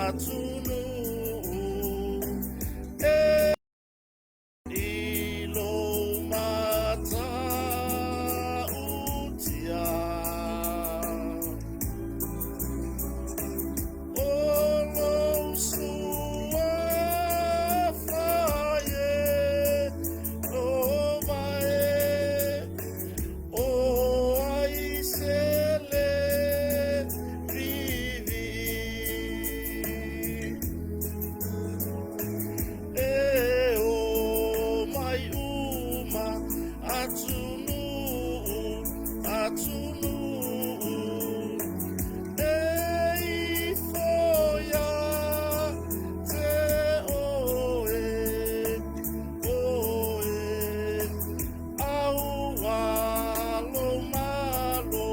Atunuu e i lou matautia. O lou suafa e nova e o ai se le vivi. E o mai uma atunuu, atunuu e ifo ia te oe, oe aua lo malo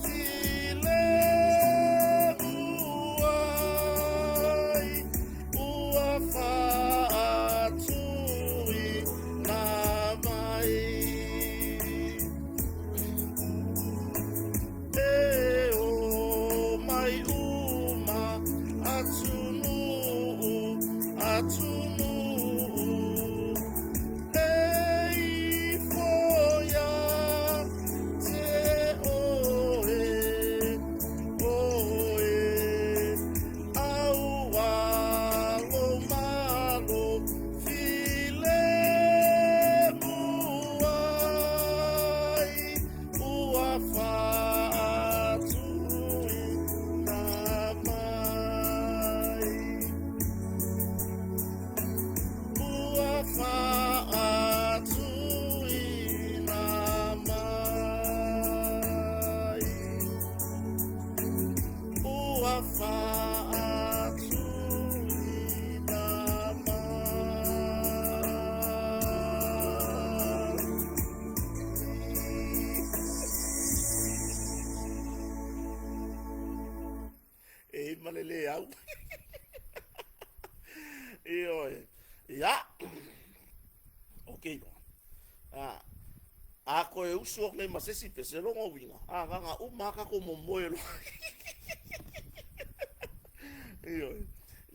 filemu ai. Ua faatuina mai e o mai uma atunuu, atunuu e ifo ia te oe, oe. Aua lo malo filemu ai ua faatuina mai. Ua faatuina mai. Ua faatuina mai. E ma le le au. Ioe. Ia. Ok. A, a koe usu atu nei ma se isi pese, lona uiga, a gaga uma lava tatou momoe loa. Ioe.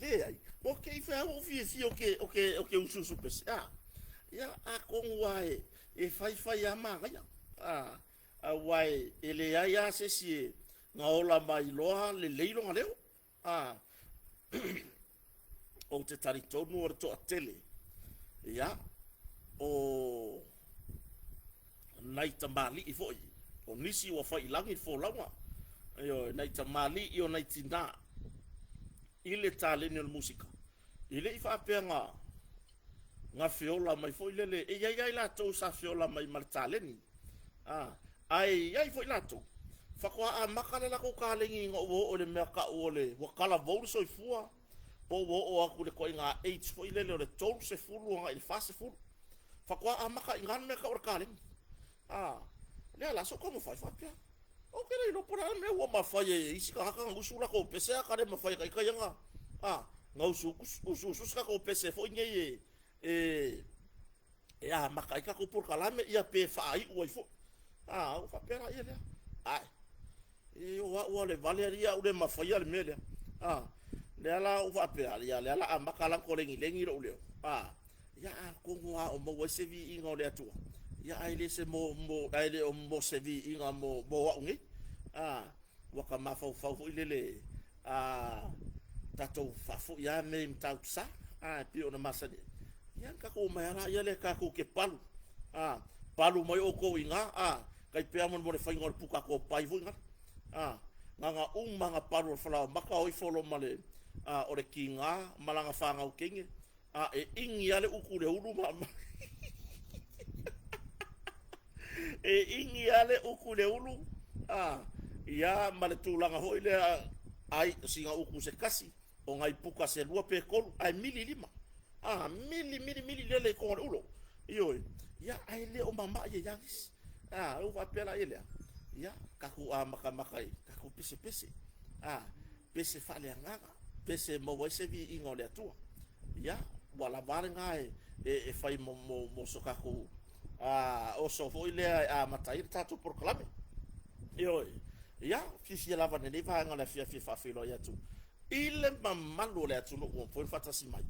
Leai, mo ke i whea ou fiafia o ke, o ke, o ke usuusu pese. A, ia, atonu lava e, e faifai lava manaia. A, aua e, e leai lava se isi e gaola mai loa lelei lona leo. A, ou te talitonu o le toatele, ia, o nai tamalii foi, o nisi ua fai i lagi le folauga, ioe, nai tamalii o nai tinā i le taleni o le musika, e le i faapea na, na feola mai foi lele, e i ai lava i latou sa feola mai ma le taleni, a, ae i ai foi latou, faatoa amata le latou taleni ina ua oo i le mea tau o le ua talavou le soifua, po ua oo atu i le ituaiga age foi lele o le 30 agai i le 40, faatoa amata i ina le mea tau o le taleni. A, lea la, sa ou taumafai faapea, ou te le iloa po o le a le mea ua mafai ai e isi tagata ona usu latou pese, a ta le mafai e ta ita ia ona, a, na usuusu se tatou pese foi nei e, e, e amata ai tatou polokalame, ia pe faaiu ai foi. A, ou faapea laia lea, ae, e o au lava o le vale alii ae ou le mafaia le mea lea. A, lea la ua ou faapea, ia lea la amata la ona tolegilegi lou leo. A, ia atonu lava o maua ai se viiga o le Atua, ia ae le se mo, mo, ae le o mo se viiga mo, mo au nei. A, ua ta mafaufau foi lele, a, tatou faafoi lava mea i Matautu-sa, a, e pei ona masani ai. Ia ona tatou omai lava laia lea tatou te palu, a, palu mai outou i ina, a, tai pei lava mo le faiga o le puka topai foi lena. A, na ona uma lava ona palu o le falaoamata o ifo loa ma le, a, o le tiga ma lana fanau teine, a, e igi lava le utu i le ulu ma, ma e igi lava le utu i le ulu, a, ia ma le tulaga foi lea, ai, sina utu se tasi, o nai puka se lua pe tolu, ae mili lima. A, mili, mili, mili lele i koga o le ulo. Ioe. Ia, ae le o mama'i ai lava nisi. A, ou faapea la ia lea, ia, tatou amatamata i tatou pesepese. A, pese faaleagaga, pese e maua ai se viiga o le Atua. Ia, ua lava lena e, e, e fai mo, mo, mo so tatou a, oso foi lea e amata ai le tatou polokalame. Ioe. Ia, fiafia lava i lenei vaega o le afiafi e faafeiloai atu. I le mamalu o le atunuu ua mafai ona faatasi mai,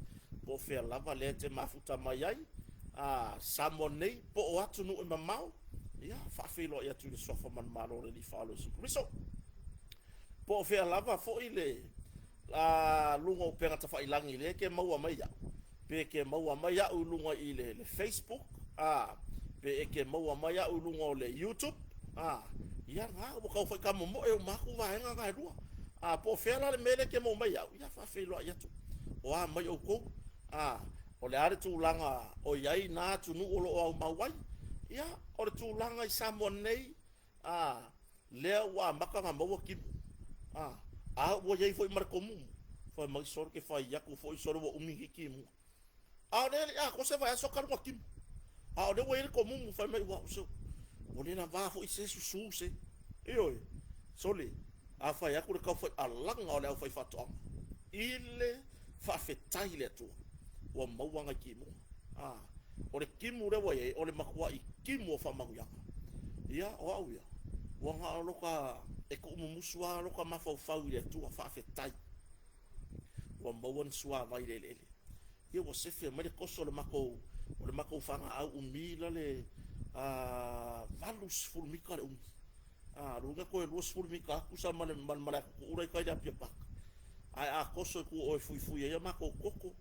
po o fea lava lea e te mafuta mai ai, a Samoa nei po o atunuu e mamao, ia, faafeiloai atu i le Suafa manumalo o le Alii Faaola Iesu Keriso. Po o fea lava foi le a luga o upega tafailagi lea e te maua mai au, pe e te maua mai au i luga i le, le Facebook, a, pe e te maua mai au i luga o le YouTube, a, ia lena, ua tau fai tamomoe uma atu vaega na e lua. A, po o fea la le mea lea e te maua mai au, ia faafeiloai atu, o a mai outou, a, o le a le tulaga o i ai na atunuu o lo o aumau ai. Ia, o le tulaga i Samoa nei, A, lea ua amata ona maua timu. A, a ua i ai foi ma le tomumu. Fai mai sole ke fai atu foi sole ua umi nei timuga. A o lea e le i atoa se vaiaso talu ona timu. A o lea ua i ai le tomumu fai mai ua se ua le lava foi se susu se. Ioe, sole, a fai atu le taufaialaga o le aufaifaatoaga i le faafetai i le Atua ua maua nai timuga. A, o le timu lea ua i ai, o le matuai timu o faamanuiaga. Ia, o au ia, ua na o lota, e tuumumusu lava lota mafaufau i le Atua, faafetai ua maua ni suavai i le eleele. Ia ua sefe mai le toso o le matou, o le matou fanaau umi la le 80 mita le umi. A, lona uiga toe 20 mita lava tusa ma le malae tutuula i tai i le Apia Park. Ae a toso i tua o o e fuifui ai a matou koko,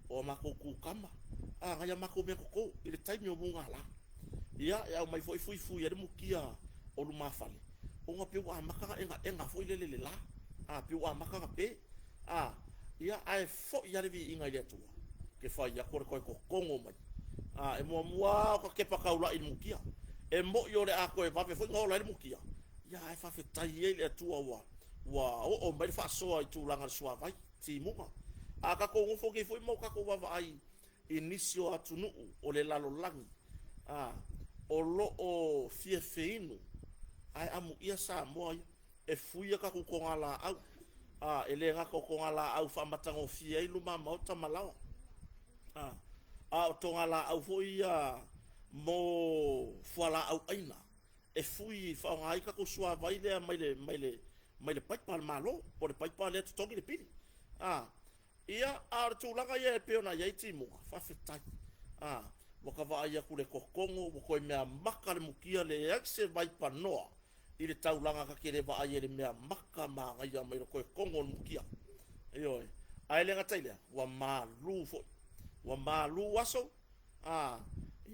o a matou kukama, a, nai a matou meatoto i le taimi o mugala. Ia, e aumai foi fuifui ai le mutia o lumafale, ona pei ua amata ona egaega foi lele i le la, a, pei ua amata ona pe. A, ia, ae foi lava le viiga i le Atua, ke fai atu o le toe totogo mai. A, e muamua lava ota kepa taula'i i le mutia. E moni o le a toe vave foi ona ola ai le mutia, ia ae faafetai ia i le Atua ua ua oo mai le faasoa i tulaga o le suavai, timuga. A tatou nofo nei foi ma o tatou vaavaai i nisi o atunuu o le lalolagi, a, o lo o fia feinu ae amuia Samoa ia e fui a tatou togalaau, a, e le gata o togalaau faamatagofie ai luma maota ma laoa, a, a o togalaau foi ia mo fualaau aina e fui e faaaoga ai tatou suavai lea mai le mai le mai le paipa a le Malo po o le paipa lea e totogi le pili. A, ia, a o le tulaga ia e pei ona i ai timuga, faafetai. A, ua ta vaai atu i le totogo ua toe meamata le mutia, leai se vaipanoa i le taulaga ta te le vaai ai i le meamata manaia mai o le toe togo o le mutia. Ioe. Ae le gata i lea, ua malu foi. Ua malu aso, A,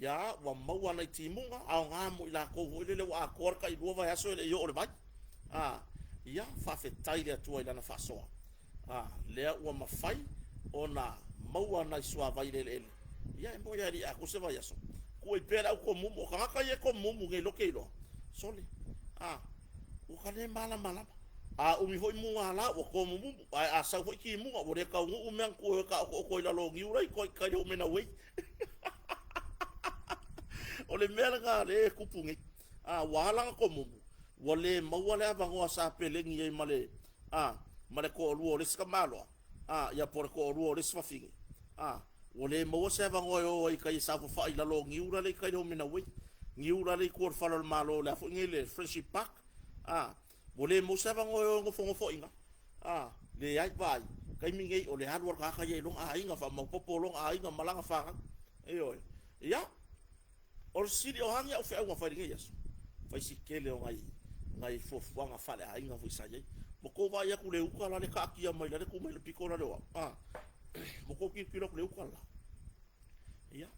ia, ua maua nai timuga, aoga mo i latou foi lele ua atoa le tailua vaiaso e le i oo le vai. A, ia, faafetai i le Atua i Lana faasoa. A, lea ua mafai ona maua nai suavai i le eleele. Ia, e moni lava e le i atoa se vaiaso, tuu ai pea le au tomumu. O tagata ia e tomumu nei lote iloa, sole, a, ua ta le malamalama. A umi foi mugala ua tomumumu, ae a sau foi timuga ua le taunuu mea na tuu e o e taotooto i lalo o niu la i kai le umena uei. O le mea lena lea e tupu nei. A, ua ala ona tomumu, ua le maua le avanoa sa pelegi ai ma le, a, ma le toalua o le isi tamaloa, a, ia po o le toalua o le isi fafine, a, ua le maua se avanoa e o ai i tai e saofafai i lalo o niu la le i tai i le umena uei. Niu la le i tua o le fale o le Malo, le a foi nei le Friendship Park, a, Ua le maua se avanoa e o e nofonofo i ina. A, leai, vaai, taimi nei o le alu a le tagata ia i lona aiga, faamaopoopo lona aiga ma lana fanau. Ioe. Ia, o le sili, o a ni au feau na fai i lenei aso? Fai si tele o nai, nai fuafuaga faaleaiga foi sa i ai. Ua tou vaai atu i le uta la le taatia mai la le tu mai le pito la le o au. A, ua tou tilotilo atu i le uta la. Ia,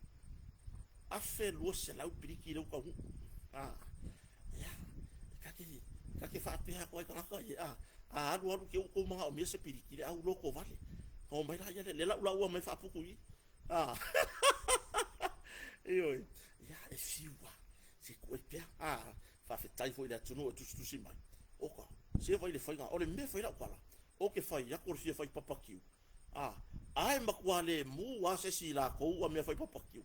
1200 piliki lea ua taunuu. A, ia, ta te, ta te faapea atu ai tagata ia, a, a alu alu te i ua tou manaomia se piliki, le au lotovale. Ona omai laia lea, lea la ua laua mai faaputu i i. A, ioe, ia, e fiu lava, se tuu ai pea. A, faafetai foi i le atunuu e tusitusi mai. Oka, se vaai i le faiga, o le mea e fai lau tala, ou te fai atu o le fia fai papakiu, A, ae matua le mu lava se isi i latou a mea fai papakiu.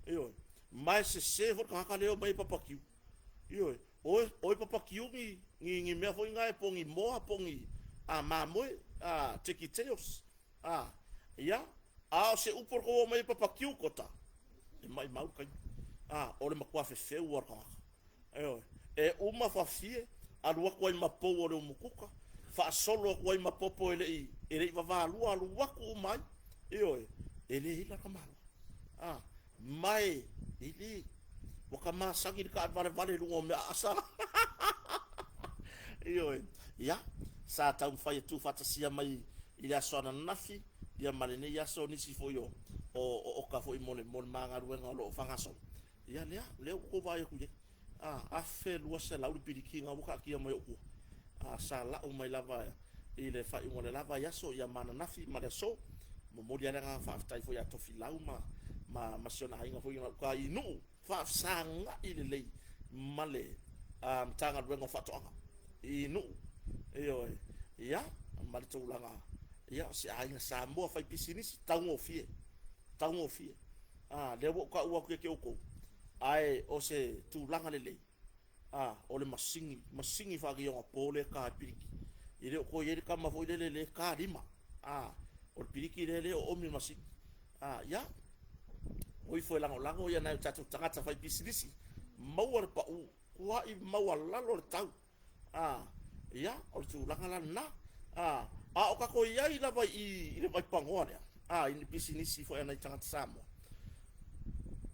Ioe. Ma e sese foi le tagata lea e omai e papakiu. Ioe. Oe, oe papakiu ni, ni, ni mea foi na po ni moa, po ni a, mamoe, a, turkey tails. A, ia, a o se upu o le tou omai e papakiu kota, e maimau le taimi. A, o le matua fefeu lava o le tagata. Ioe. E uma fafie, alu atu ai ma pou o le umukuka, faasolo atu ai ma popo e le i E le i vavalua alu atu uma ai, ioe, e le ila le tamaloa. A, ma e le, ua ta masani i le taavalevale i luga o mea aasa. Ioe, ia, sa taumafai e tuufaatasia mai i le aso ananafi, ia ma lenei aso nisi foi o oka foi mo le ma galuega o lo o faagasolo. Ia lea, lea ua outou vaai atu i ai. A, $1,200 le pilikiga ua taatia mai ou tua. A, sa lau mai lava i le faaiuga o le la vaiaso, ia ma ananafi ma le aso. Momoli lava le agaga faafetai foi ia Tofilau ma si ona aiga foi i gauta i Nuu, faafesagai lelei ma le Matagaluega o Faatoaga i Nuu. Ioe, ia, ma le tulaga, ia, o se aiga Samoa faipisinisi, taugofie, taugofie. A, lea ua ou taua atu ia te outou, ae o se tulaga lelei, a, o le masini, masini faaneionapo lea e ta ai le piliki. E le o toe i ai le tama foi lele lea e ta lima. A, o le piliki lea e oomi le masini. A, ia, o ifo e lagolago ia nai o tatou tagata faipisinisi, maua le pau, tuai maualalo le tau. A, ia, o le tulaga la lena. A, a o tatou i ai lava i i le vaipanoa lea, a, i ni pisinisi foi a nai tagata Samoa.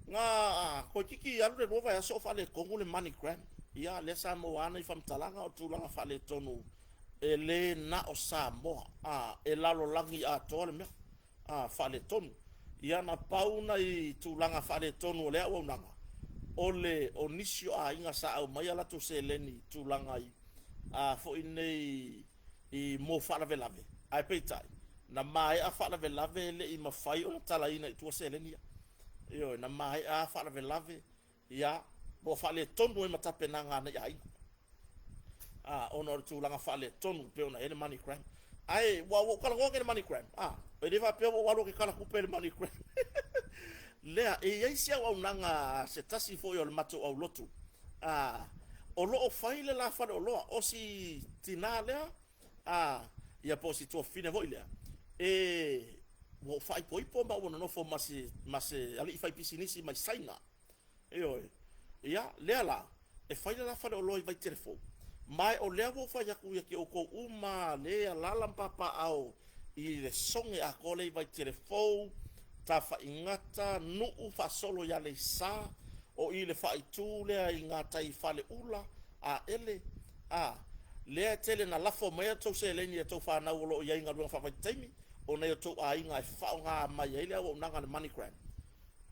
Na toeitiiti alu le 2 vaiaso o faaletonu le MoneyGram. Ia, lea sa maua lava nai faamatalaga o le tulaga faaletonu e le na o Samoa, a, e lalolagi atoa le mea, a, faaletonu. Ia na pau nai tulaga faaletonu o lea auaunaga, o le o nisi o aiga sa aumai a latou seleni i tulaga i a foi nei i mo faalavelave, ae peitai, na maea faalavelave e le i mafai ona talaina i tua seleni ia. Ioe, na maea lava faalavelave, ia, ua faaletonu ai ma tapenaga a nai aiga. A, ona o le tulaga faaletonu pei ona i ai le MoneyGram. Ae ua ou talanoa nei i le MoneyGram, a, e le faapea ua ou alu ou te tala tupe i le MoneyGram. Lea, e i ai se auaunaga a se tasi foi o le matou aulotu, a, o lo o fai le la faleoloa, o si tinā lea, a, ia po o si tuafafine foi lea, e, ua ou faaipoipo ma ua nonofo ma se, ma se alii faipisinisi mai Saina. Ioe. Ia, lea la, e fai le la faleoloa i Vaitele Fou. Ma o lea ua ou fai atu ia te outou uma lea e alaala ma papaaao i le soge atoa lea i Vaitele Fou, Tafaigata, Nuu, faasolo i Aleisa, o i le faaitu lea i gatai i Faleula, Aele, a, lea e tele na lafo mai a outou seleni i a outou fanau o lo o i ai i galuega faavaitaimi, o nai o outou aiga e faaaoga mai ai le auaunaga a le MoneyGram.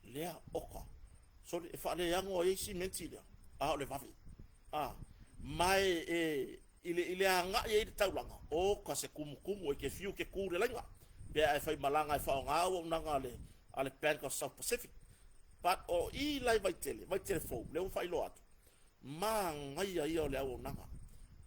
Lea, oka, sole, e faaleano ai simenti lea, a o le vave. A, ma e, e i le, i le agai ai i le taulaga, oka se tumutumu, e te fiu e te tu i le laina, pe a e faimalaga e faaaoga auaunaga a le, a le Bank of South Pacific. But o i la i Vaitele, Vaitele Fou, lea ua faailoa atu, manaia ia o le auaunaga.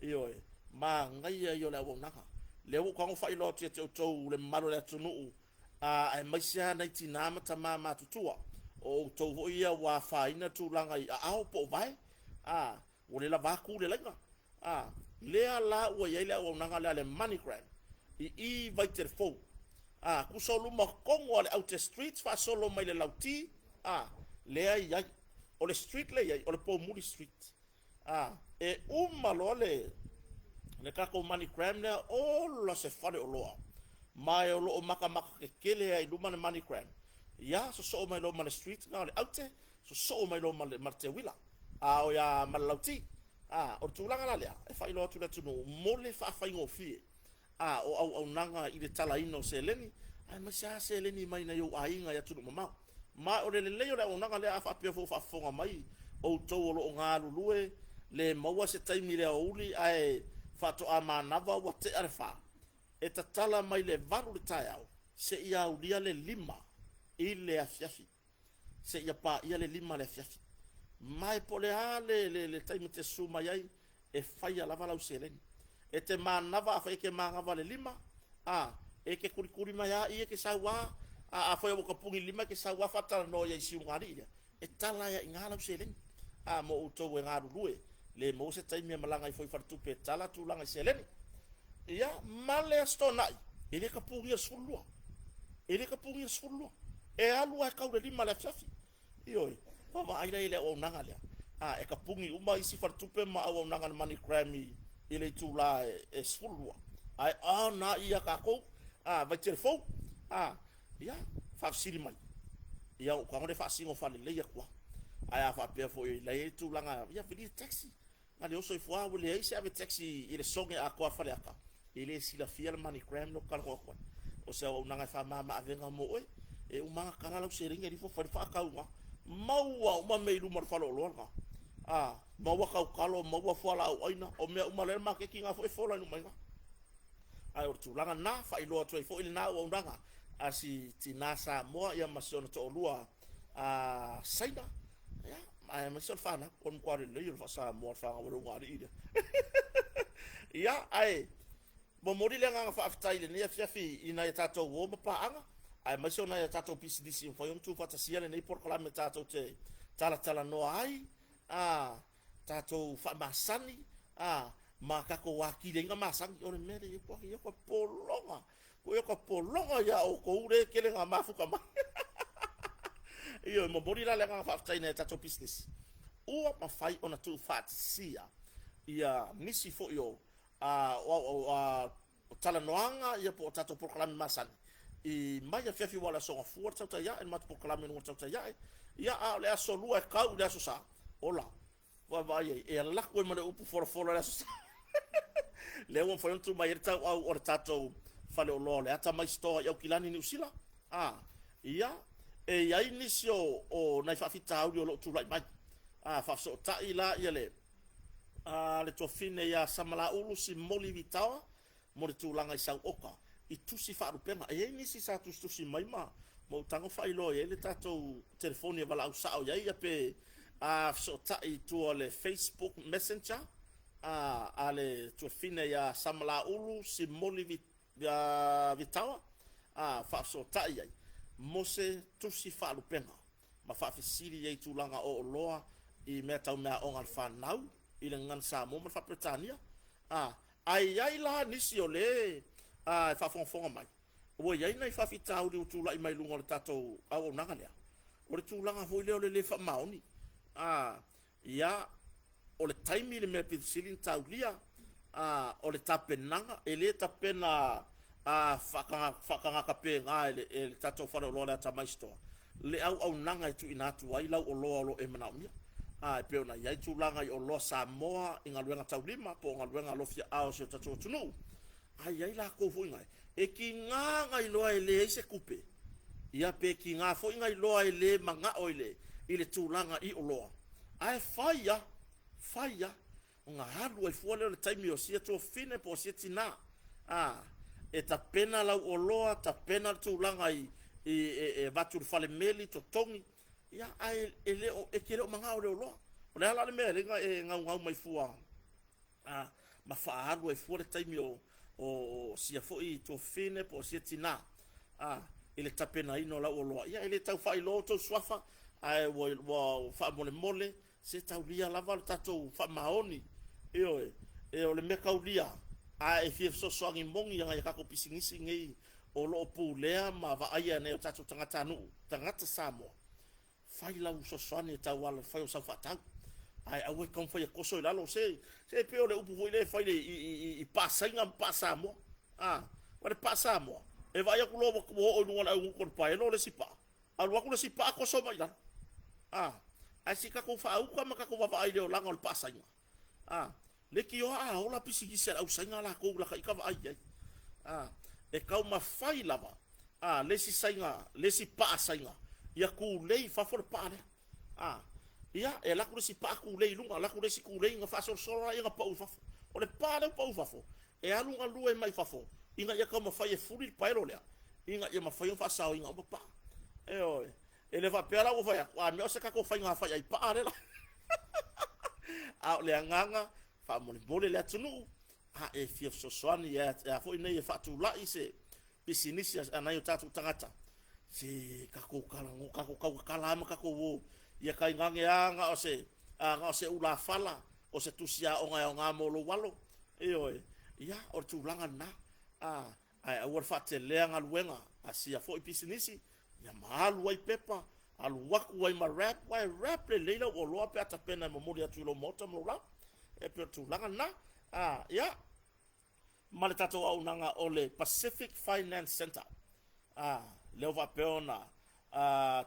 Ioe, manaia ia o le auaunaga. Lea ua ou tago faailoa atu ia te outou le mamalu o le atunuu, a, aemaise lava nai tinā ma tamā matutua, o outou foi ia ua afaina tulaga i aao po o vae, a, ua le lava atu le laina. A, lea la ua i ai le auaunaga lea a le MoneyGram i i Vaitele Fou. A, tusa o luma tonu lava o le Aute Street faasolo mai le Lauti, a, lea e i ai. O le street lea e i ai, o le Poumuli Street. A, e uma loa le le tatou MoneyGram lea, ola se faleoloa. Ma e o lo o matamata tetele lava i luma le MoneyGram. Ia, sosoo mai loa ma le street lena o le Aute, sosoo mai loa ma le, ma le Teuila, a o ia ma le Lauti. A, o le tulaga la lea, e faailoa atu i le atunuu mo le faafaigofie. A o auaunaga i le talaina o seleni, aemaise lava seleni mai nai ou aiga i atunuu mamao. Ma o le lelei o le auaunaga lea, a faapea foi o faafofoga mai outou o lo o galulue, le maua se taimi i le aoauli ae faatoa manava ua tea le fa, e tatala mai le 8 i le taeao seia aulia le 5 i le afiafi. Seia paia le 5 i le afiafi. Ma e po o le a le, le, le taimi e te susu mai ai, e faia lava lau seleni. E te manava, afai e te manava i le 5, a, e te kulikuli mai lava i e te sau lava, a afai ua tapuni i le 5 e te sau lava faatalanoa i ai i siugalii lea, e tala ai lava i ina lau seleni. A, mo outou e galulue, le maua se taimi e malaga ifo i faletupe e tala tulaga i seleni. Ia, ma le Aso Toonai, e le tapunia le 12. E le tapunia le 12. E alu lava e tau i le 5 i le afiafi. Ioe, vaavaai la i le auaunaga lea. A, e tapuni uma isi faletupe ma auaunaga a le MoneyGram i, i le itula e, e 12. Ae a na ia tatou, a, Vaitele Fou, a, ia, faafesili mai. Ia, ou tago lea faasino faalelei atu lava. Ae a faapea foi o la e i ai tulaga, ia vili le taxi. Na o le oso ifo lava ua leai se ave taxi i le soge atoa a Faleata, e le silafia le money gram lea ou te talanoa atu ai. O se auaunaga e faamama avega mo oe. E uma lava ona tala lau seleni alu ifo fai le faatauga. Maua uma mea i luma o le faleoloa lena. A, maua tautalo, maua fualaau aina, o mea uma lea le maketi lena foi e fola ai uma i ina. Ae o le tulaga lena, faailoa atu ai foi lena auaunaga a si tina Samoa ia ma si ona toalua a Saina, ia, aemaise o le fanau, o le matua lelei o le faa-Samoa o le fanau a le ulugalii lea. Ia, ae momoli le agaga faafetai i lenei afiafi i nai a tatou uo ma paaga, aemaise o nai a tatou pisinisi ua mafai ona tuufaatasia lenei polokalame tatou te talatalanoa ai, a tatou faamasani, a ma tatou atili ai na masani. O le mea lea e i ai pologa, Ko ia ka pologa ia outou le tele na mafuta mai. Ioe, momoli la le agaga faafetai i nai a tatou pisinisi ua mafai ona tuufaatisia ia nisi foi o o talanoaga ia po o tatou polokalame masani i mai afiafi aua o le Aso Gafua le tautai ae, le matou polokalame i luga o le tautai ae. Ia, a o le Aso Lua e tau i le Aso Sa, ola. Vaavaai ai, e alu atu ai ma le upu folafola i le Aso Sa. Lea ua mafai ona tuu mai ai le tauau o le tatou faleoloa o le Atamai Store i Aukilani, Niu Sila. A, ia, e i ai nisi o, o nai faafitauli o lo o tulai mai. A, faafesootai la ia le, a, le tuafafine ia Samalaulu Simoli Vitaoa, mo le tulaga i sauoka i tusi faalupega. E i ai nisi sa tusitusi mai ma ma ou tago faailoa i ai le tatou telefoni e valaau sao i ai ia pe a fesootai i tua o le Facebook Messenger a a le tuafafine ia Samalaulu Simoli Vitaoa a faafesootai i ai mo se tusi faalupega ma faafesili i ai i tulaga o oloa i mea tau meaaoga a le fanau i le Gagana Samoa ma le Faa-Peretania. A Ae i ai la nisi o le e faafogafoga mai, ua i ai nai faafitauli ua tulai mai i luga o le tatou auaunaga lea, o le tulaga foi lea o le le faamaoni. A, ia, o le taimi le mea pito sili ona taulia, a, o le tapenaga, e le tapena faatagata pega e le tatou faleoloa o le Atamai Store le auaunaga e tuuina atu ai lau oloa o lo o e manaomia. A, e pei ona i ai tulaga i oloa Samoa i galuega taulima po o galuega alofiaao a si o tatou atunuu, a i ai latou foi na e tiga ona iloa e leai se tupe, ia pe tiga foi ona iloa e le manao i le, i le tulaga i oloa, ae fai lava, fai lava. Ona alu ai fua lea o le taimi o sia tuafafine po o sia tina, a, e tapena lau oloa, tapena le tulaga i, i, e, e avatu i le fale meli, totogi, ia, ae e le o, e te le o manao i le oloa. O le a la le mea e ala ai ona e naunau mai fua, a, ma faaalu ai fua le taimi o, o, o sia foi tuafafine po o sia tina, a, i le tapenaina o lau oloa. Ia, e le tau faailoa outou suafa, ae ua, ua faamolemole, Se taulia lava lo tatou faamaoni, ioe, e o le mea taulia, a e fia fesoasoani moni i nai a tatou pisinisi nei o lo o pulea ma vaaia e nai o tatou tagatanuu, tagata Samoa, fai lau fesoasoani e tauala i le fai o sau faatau. Ae aua e taumafai e toso i lalo, se, se pei o le upu foi lea e fai i, i, i, i paa Saina ma paa Samoa. A, o le paa Samoa, e vaai atu loa ua oo i luga o le augutu o le paelo le isi paa, Alu atu le isi paa toso mai i lalo. A, ae se i tatou faauta ma tatou vaavaai i le olaga o le paa Saina. A, leitioa a ola pisinisi a le au Saina latou laka ita vaai i ai. A, e taumafai lava a le isi Saina, le isi paa Saina ia tulei i fafo le paa lea. A, ia, e alu atu le isi paa tulei i luga, alu atu le isi tulei ona faasolosolo lea ona pau i fafo. O le paa lea ua pau i fafo, e alu galue mai fafo ina ia taumafai e fuli le paelo lea ina ia mafai ona faasaoina uma paa. Ioe. E le faapea la ua fai atu, a mea o se tatou faiga faiai paa lea la. A o le agaga, faamolemole le atunuu, a e fia fesoasoani e a foi nei e faatulai se pisinisi a nai o tatou tagata, se tatou talanoa, tatou tautatala lava ma tatou o ia tainane lava na o se, na o se ulafala, o se tusi aoga e aoga mo lou alo. Ioe. Ia, o le tulaga lena. A, ae aua le faatelea galuega a sia foi pisinisi, ia ma alu ai pepa, alu atu ai ma wrap, aua e wrap lelei lau oloa pe a tapena e momoli atu i lou maota ma lou laoa. E pei o le tulaga lena. A, ia. ma le tatou auaunaga o le Pacific Finance Centre. A, lea ua faapea ona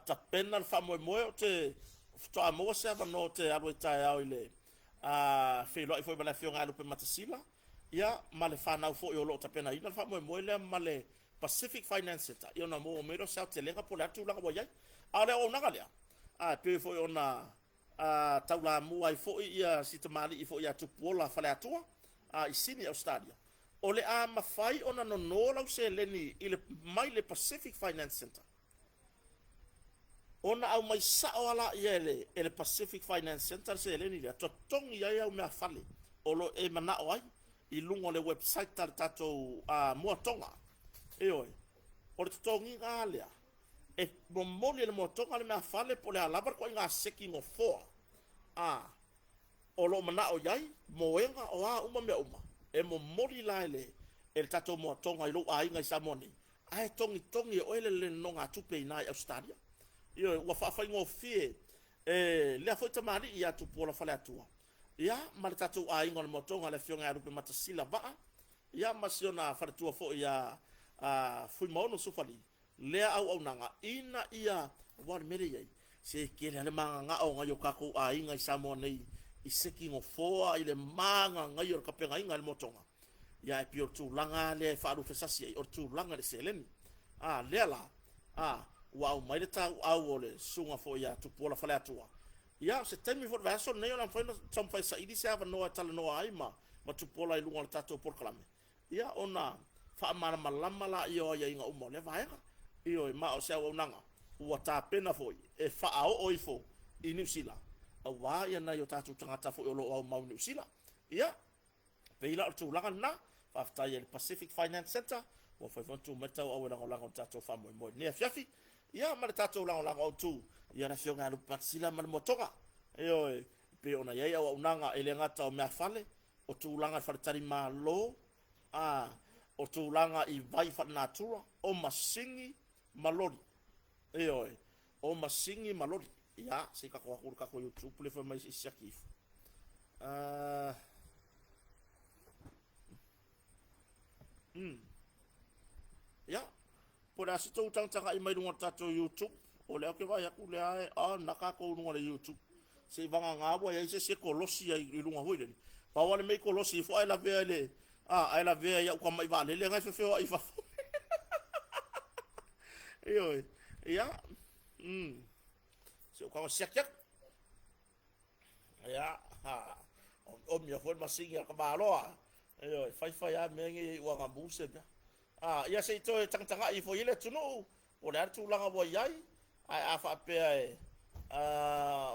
tapena le faamoemoe, ou te faatoa maua se avanoa ou te alu ai taeao i le feiloai foi ma le Afioga ia Lupematasila, ia ma le fanau foi o lo o tapenaina le faamoemoe lea ma le Pacific Finance Centre, ia ona maua mai lea o se aotelega po o le a le tulaga ua i ai. A o le auaunaga lea, e pei foi ona taulamua ai foi ia si tamalii foi ia Tupuola Faleatua i Sini Ausetalia, o le a mafai ona nono lau seleni i le, mai le Pacific Finance Centre, ona aumai sao lava laia e le Pacific Finance Centre le seleni lea, totogi ai au meafale o lo o e manao ai i luga o le website a le tatou Moa Tonga. Ioe, o le totogiga lava lea, e momoli e le Moa Tonga le meafale po o le a lava le ituaiga seki nofoa o lo o manao i ai, moega, o a uma mea uma, e momoli la e le tatou Moa Tonga i lou aiga i Samoa nei, ae togitogi e oe le nonogatupe i ina i Ausetalia. Ioe, ua faafaigofie e lea foi tamalii ia Tupuola Faleatua, ia, ma le tatou aiga o le Moa Tonga, le Afioga ia Lupematasila Vaa, ia, ma si ona faletua foi ia Fuimaono Sufali, lea auaunaga ina ia, aua o le mea lea e i ai, se tele lava le magagao o nai o tatou aiga i Samoa nei i seki nofoa i le magagaia o le tapenaina e le Moa Tonga. Ia, ae pei o le tulaga lava lea e faalufesasi ai, o le tulaga i le seleni. A lea la, ua aumai le tauau o le susuga foi ia Tupuola Faleatua. Ia, o se taimi foi o le vaiaso lenei o le a mafai ona taumafai e saili se avanoa e talanoa ai ma Tupuola i luga o le tatou polokalame, ia ona faamalamalama laia o aiaiga uma o lea vaega. Ioe, ma o se auaunaga ua tapena foi e faaoo ifo i Niu Sila, aua ia nai o tatou tagata foi o lo o aumau i Niu Sila. Ia, pei la o le tulaga lena, faafetai i le Pacific Finance Centre, ua mafai foi ona tuu mai le tauau e lagolago i le tatou faamoemoe i lenei afiafi. Ia, ma le tatou lagolago autu, ia le Afioga ia Lupematasila ma le Moa Tonga. Ioe, e pei ona i ai auaunaga e le gata o meafale, o tulaga i faletalimalo, o tulaga i vai faalenatura, o masini ma loli. Ioe, o masini ma loli. Ia, se i tatou atu i le tatou YouTube lea fai mai se i siaki ifo. Ia, po o le a se tou tagatagai mai luga o le tatou YouTube, o lea ou te vaai atu lea e on na tatou luga o le YouTube. Se i vagana ua i ai se isi e kolosi ai i luga foi lele. Pau lava le mea i kolosi ifo ae lavea i le, ae lavea i au tamai vaalele na e fefeoai i fafo. Ioe, ia, se i ou tago e siaki atu. Ia, ha, omia foi le masini a Kamaloa. Ioe, fai fai lava mea nei e iu agamu se mea. Ia se i toe tagatagai ifo i ai le atunuu, po o le a le tulaga ua i ai, ae a faapea e,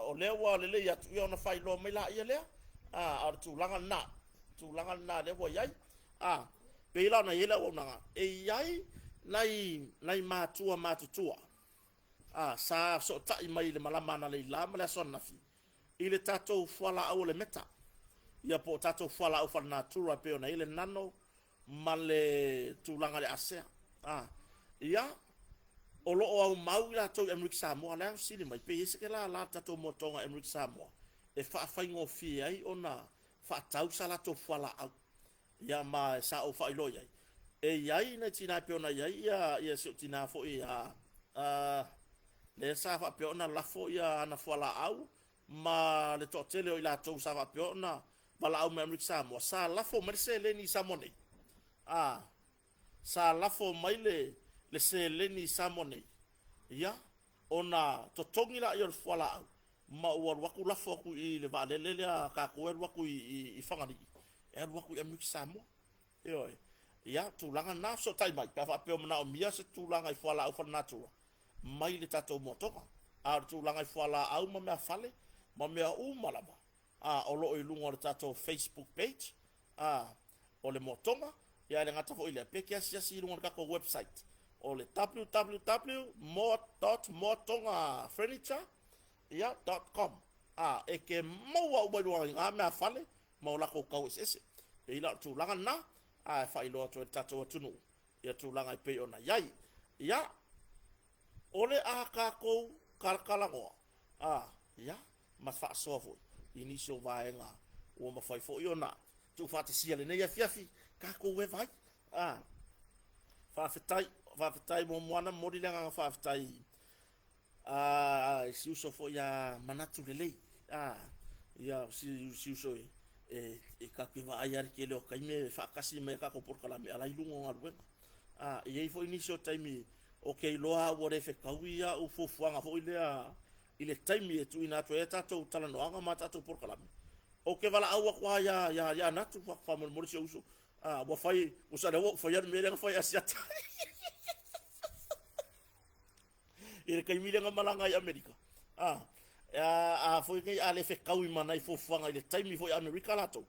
o lea ua lelei atu, ia ona faailoa mai laia lea. A o le tulaga lena, tulaga lena lea ua i ai. Pei la ona i ai le auaunaga, e i ai nai matua matutua, sa fesootai mai i le malama analeila ma le aso ananafi, i le tatou fualaau o le meta, ia po o tatou fualaau faalenatura e pei ona i ai le nano ma le tulaga i le asea. Ia, o lo o aumau i latou i Amerika Samoa, lea e fesili mai, pe i ai se lala a le tatou Moa Tonga i Amerika Samoa e faafaigofie ai ona faatau sa latou fualaau. Ia, ma sa ou faailoa i ai, e i ai nai tina e pei ona i ai ia si ou tina foi lea sa faapea ona lafo ia ana fualaau ma le toatele o i latou sa faapea ona valaau mai Amerika Samoa, sa lafo mai le seleni i Samoa nei. Sa lafo mai le seleni i Samoa nei, ia, ona totogi laia o le fualaau, ma ua alu atu lafo atu i le vaalele lea a tatou e alu atu i Fagalii, e alu atu i Amerika Samoa. Ioe, ia, tulaga lena, fesootai mai, pe a faapea o manaomia se tulaga i fualaau faalenatura mai le tatou Moa Tonga. A o le tulaga i fualaau ma meafale ma mea uma lava, o lo o i luga o le tatou Facebook page, o le Moa Tonga, ia ae le gata foi i lea, pe te asiasi i luga o le tatou website, o le www.moa.moatongafurniture, ia, .com, e te maua uma i luga i ina meafale ma o latou tau eseese. Pei la o le tulaga lena, e faailoa atu ai i le tatou atunuu ia tulaga e pei ona i ai. Ia, o le a tatou talatalanoa, ia, ma faasoa foi i nisi o vaega ua mafai foi ona tuufaatasia i lenei afiafi. tatou eva ai. A, faafetai, faafetai muamua na momoli le agaga faafetai a si uso foi a Manatu Lelei. A, ia si, si uso e, e, e tatou te vaai lava le tele o taimi e faatasi mai a tatou polokalame a la e i luga o galuega. A, e i ai foi nisi o taimi ou te iloa ua le fetaui au fuafuaga foi lea i le taimi e tuuina atu ai a tatou talanoaga ma tatou polokalame. Ou te valaau atu lava ia, ia, ia Natu, faamolemole si ou uso. A, ua fai, ua sa lea ua ou faia le mea lea na fai e Asiata i le taimi lea na malaga i Amerika. A, a, a foi nei a le fetaui ma nai fuafuaga i le taimi foi Amerika latou,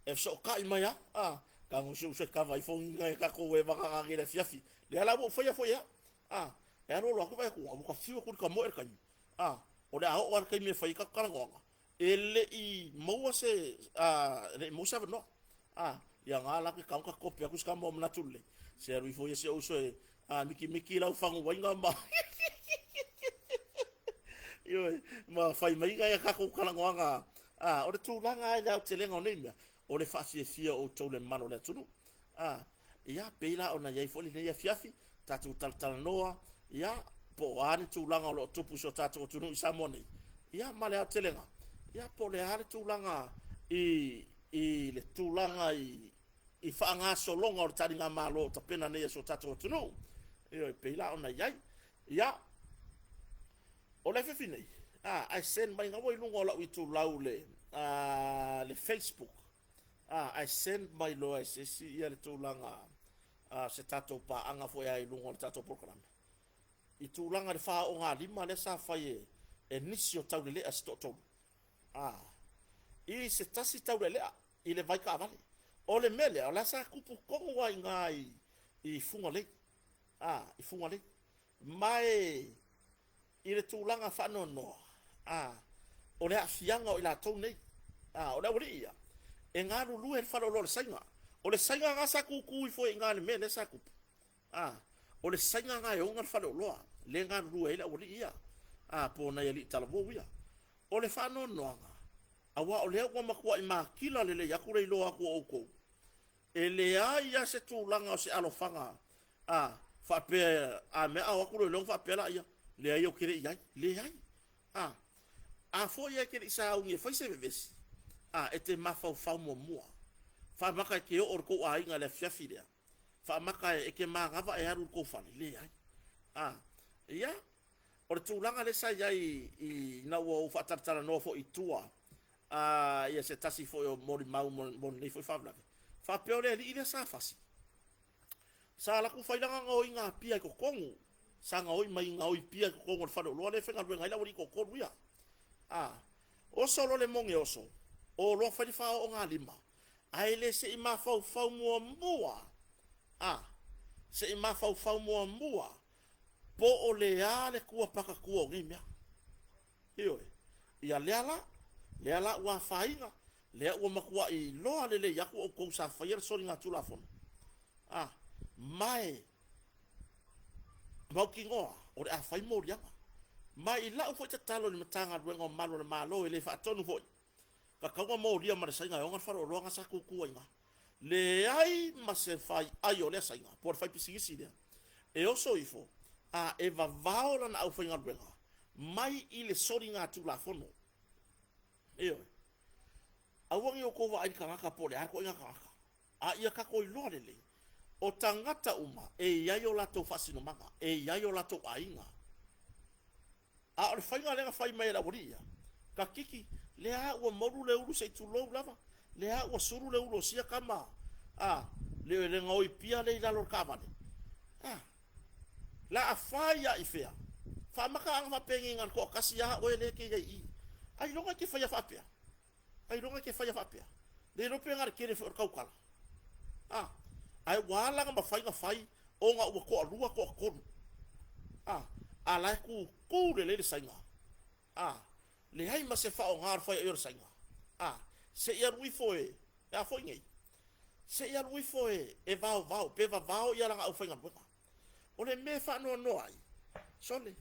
e fesootai mai lava, a, tago si ou uso e kava ifo ni tatou e vagana nei i le afiafi. Lea la ua ou faia foi e au. A, e alu alu atu vaai atu, ua ta fiu atu i le tamoe le taimi. A, o le a oo lava le taimi e fai ai tatou talanoaga, e le i maua se, a, e le i maua se avanoa. A, ia na la ke tago ta kope atu si tama o Manatu Lelei, se alu ifo ia si ou uso e, a, mikimiki lau faguaiga ma ioe, ma fai mai nai a tatou talanoaga. A, o le tulaga lava i le aotelega o nei mea, o le faafiafia o outou le mamalu o le atunuu. A, ia, pei la ona i ai foi lenei afiafi, tatou talatalanoa, ia, po o a ni tulaga o lo o tupu i si o tatou atunuu i Samoa nei, ia, ma le aotelega, ia, po o le a le tulaga i, i le tulaga i, i faagasologa o le taligamalo o tapena nei a si o tatou atunuu. Ioe, pei la ona i ai. Ia, o le afiafi nei, a, ae send mai ua i luga o lau itulau le, a, le Facebook. A, ae send mai loa e se isi ia le tulaga a, se tatou paaga foi a i luga o le tatou polokalame. I tulaga i le faaoogalima lea sa fai e, e nisi o taulelea se toatolu. A, i se tasi taulelea i le vai taavale. O le mea lea, o la sa tupu tonu lava i ina i, i Fugalei. A, i Fugalei. Ma e i le tulaga faanoanoa, a, o le aafiaga o i latou nei, a, o le aualii ia, e galulue i le faleoloa o le Saina. O le Saina lena sa tutu ifo ai i ina i le mea lea sa tupu. A, o le Saina lena e ona le faleoloa, lea e galulue ai le aualii ia, a, po o nai alii talavou ia. O le faanoanoaga, aua o lea ua matuai matila lelei atu le iloa atu o outou, E leai lava se tulaga o se alofaga a faapea a mea a o atu loa faapea laia, leai ou te le i ai, leai. A, a foi e te le i sauni e fai se vevesi, a, e te mafaufau muamua. Faamata e te oo i le tou aiga i le afiafi lea. Faamata e te manava e alu i le tou fale, leai. A, ia, o le tulaga lea sa i ai ina ua ou faatalatalanoa foi i tua a ia se tasi foi o molimau mo lenei foi faalavelave, faapea o le alii lea sa fasi, sa alu atu fai lana gaoiga pia i totonu, sa gaoi mai gaoi pia i totonu o le faleoloa lea e faigaluega ai le aualii toatolu ia. A, oso loa le moge oso, o loa fai le faaoogalima, ae le se i mafaufau muamua, a, se i mafaufau muamua po o le a le tua patatua o nei mea. Ioe. Ia lea la, lea la ua afaina, lea ua matuai iloa lelei atu outou sa faia le soligatulafono. A, ma e mautinoa o le a fai moliaga. Ma i lau foi tatalo i le Matagaluega o Malu o le Malo e le faatonu foi, tatau ona molia ma le saina e ona le faleoloa na sa tutu ai i ina. Leai ma se faiai o lea saina, po o le faipisinisi lea, e oso ifo a e vavao lana aufaigaluega mai i le soligatulafono. Ioe. Aua ne i outou vaai i le tagata po o le a le ituaiga tagata, a ia tatou iloa lelei, o tagata uma e i ai o latou faasinomaga, e i ai o latou aiga. A o le faiga lea na fai mai e le aualii ia, Kakiki, lea ua molu le ulu se i tulou lava, lea ua sulu le ulu o sia tama, a, le, le gaoi pia lea i lalo o le taavale. A, la a fai a i fea? Faamata ana faapenei na o le toatasi lava oe lea e te i ai i i. Ailoga e te faia faapea? Ailoga e te faia faapea? Le iloa pe na o le tele foi o le tautala. A, ae ua ala ona mafai ona fai ona ua toalua, toatolu. A, a la e tutu lelei le saina. A, leai ma se faaaoga o le fai ai o le saina. A, se i alu ifo e, e a foi nei? Se i alu ifo e, e vaovao, pe vavao ia lana aufaigaluega. O le mea e faanoanoa ai, sole.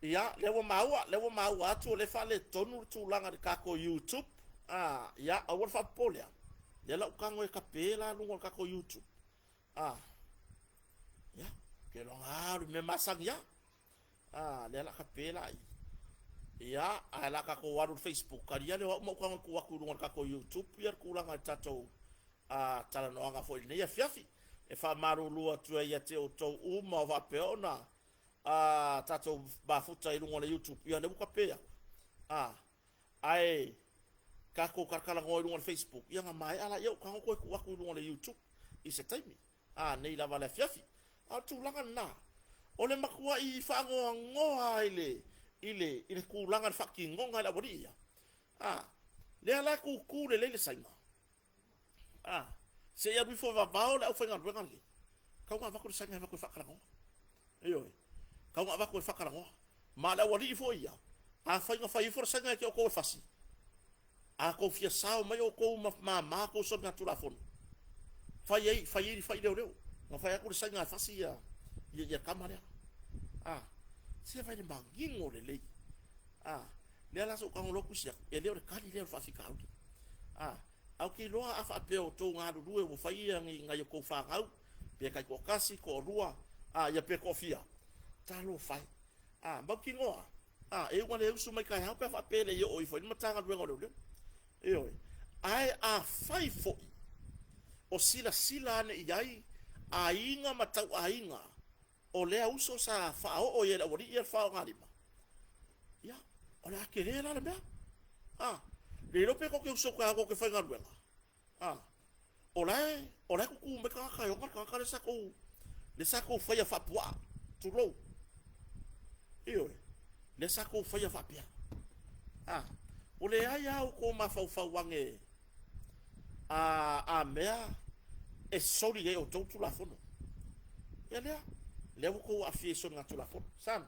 Ia, lea ua maua, lea ua maua atu o lea e faaletonu le tulaga i le tatou YouTube. A, ia, aua le faapopolea. Lea la ou tago e kape la luga o le tatou YouTube. A, ia, ke iloa na o le mea masani lava. A, lea la kape la i. Ia, ae la tatou alu i le Facebook, talia lea o au ma ou tago e tuu atu i luga o le tatou YouTube ia le tulaga i le tatou a, talanoaga foi i lenei afiafi. E faamalulu atu ai ia te outou uma o faapea ona a, tatou mafuta i luga o le YouTube, ia lea ua kape atu. A, ae tatou talatalanoa i luga o le Facebook, ia na maea laia ou tago toe tuu atu i luga o le YouTube i se taimi. A, nei lava le afiafi. A o le tulaga lena, o le matuai faanoanoa i le, i le, i le tulaga i le faatinoga e le aualii ia. A, lea la e tutu lelei le Saina. A, se i alu ifo e vavao le aufaigaluega lenei. Tau na avatu le saina e avatu e faatalanoa. Ioe. Tau na avatu e faatalanoa. Ma le aualii foi ia, afai na fai ifo le saina ia te outou e fasi, a tou fia sao mai outou ma mama tou soligatulafono, fai ai, fai ai fai leoleo. Na fai atu le saina e fasi ia, ia, ia tama lea. A, se vai le manino lelei. A, lea la sa ou tago loa tusi atu, e le o le tali lea o le faafitauli. A, ae ou te iloa a faapea o outou galulue ua fai ia ni nai o tou fanau, pe taitoatasi, toalua, a, ia pe toafia, talofa e. A, mautinoa, a, e iuga le usu mai taeao pe a faapea e le i oo ifo i le Matagaluega o Leoleo. Ioe. Ae afai foi o silasila ane i ai aiga ma tauaiga o lea uso sa faaoo i ai le aualii ia le faogalima, ia, o le a tele la le mea. A, le iloa pe tou te usu atu taeao tou te faigaluega. A, o la e, o la e tutu mai tagata e ona le tagata lea sa tou, lea sa tou faia faapuaa, tulou. Ioe, lea sa tou faia faapea. A, ua leai lava outou mafaufau ane a, a mea e soli ai outou Tulafono. Ia lea, lea ua outou aafia i soligatulafono. Sam.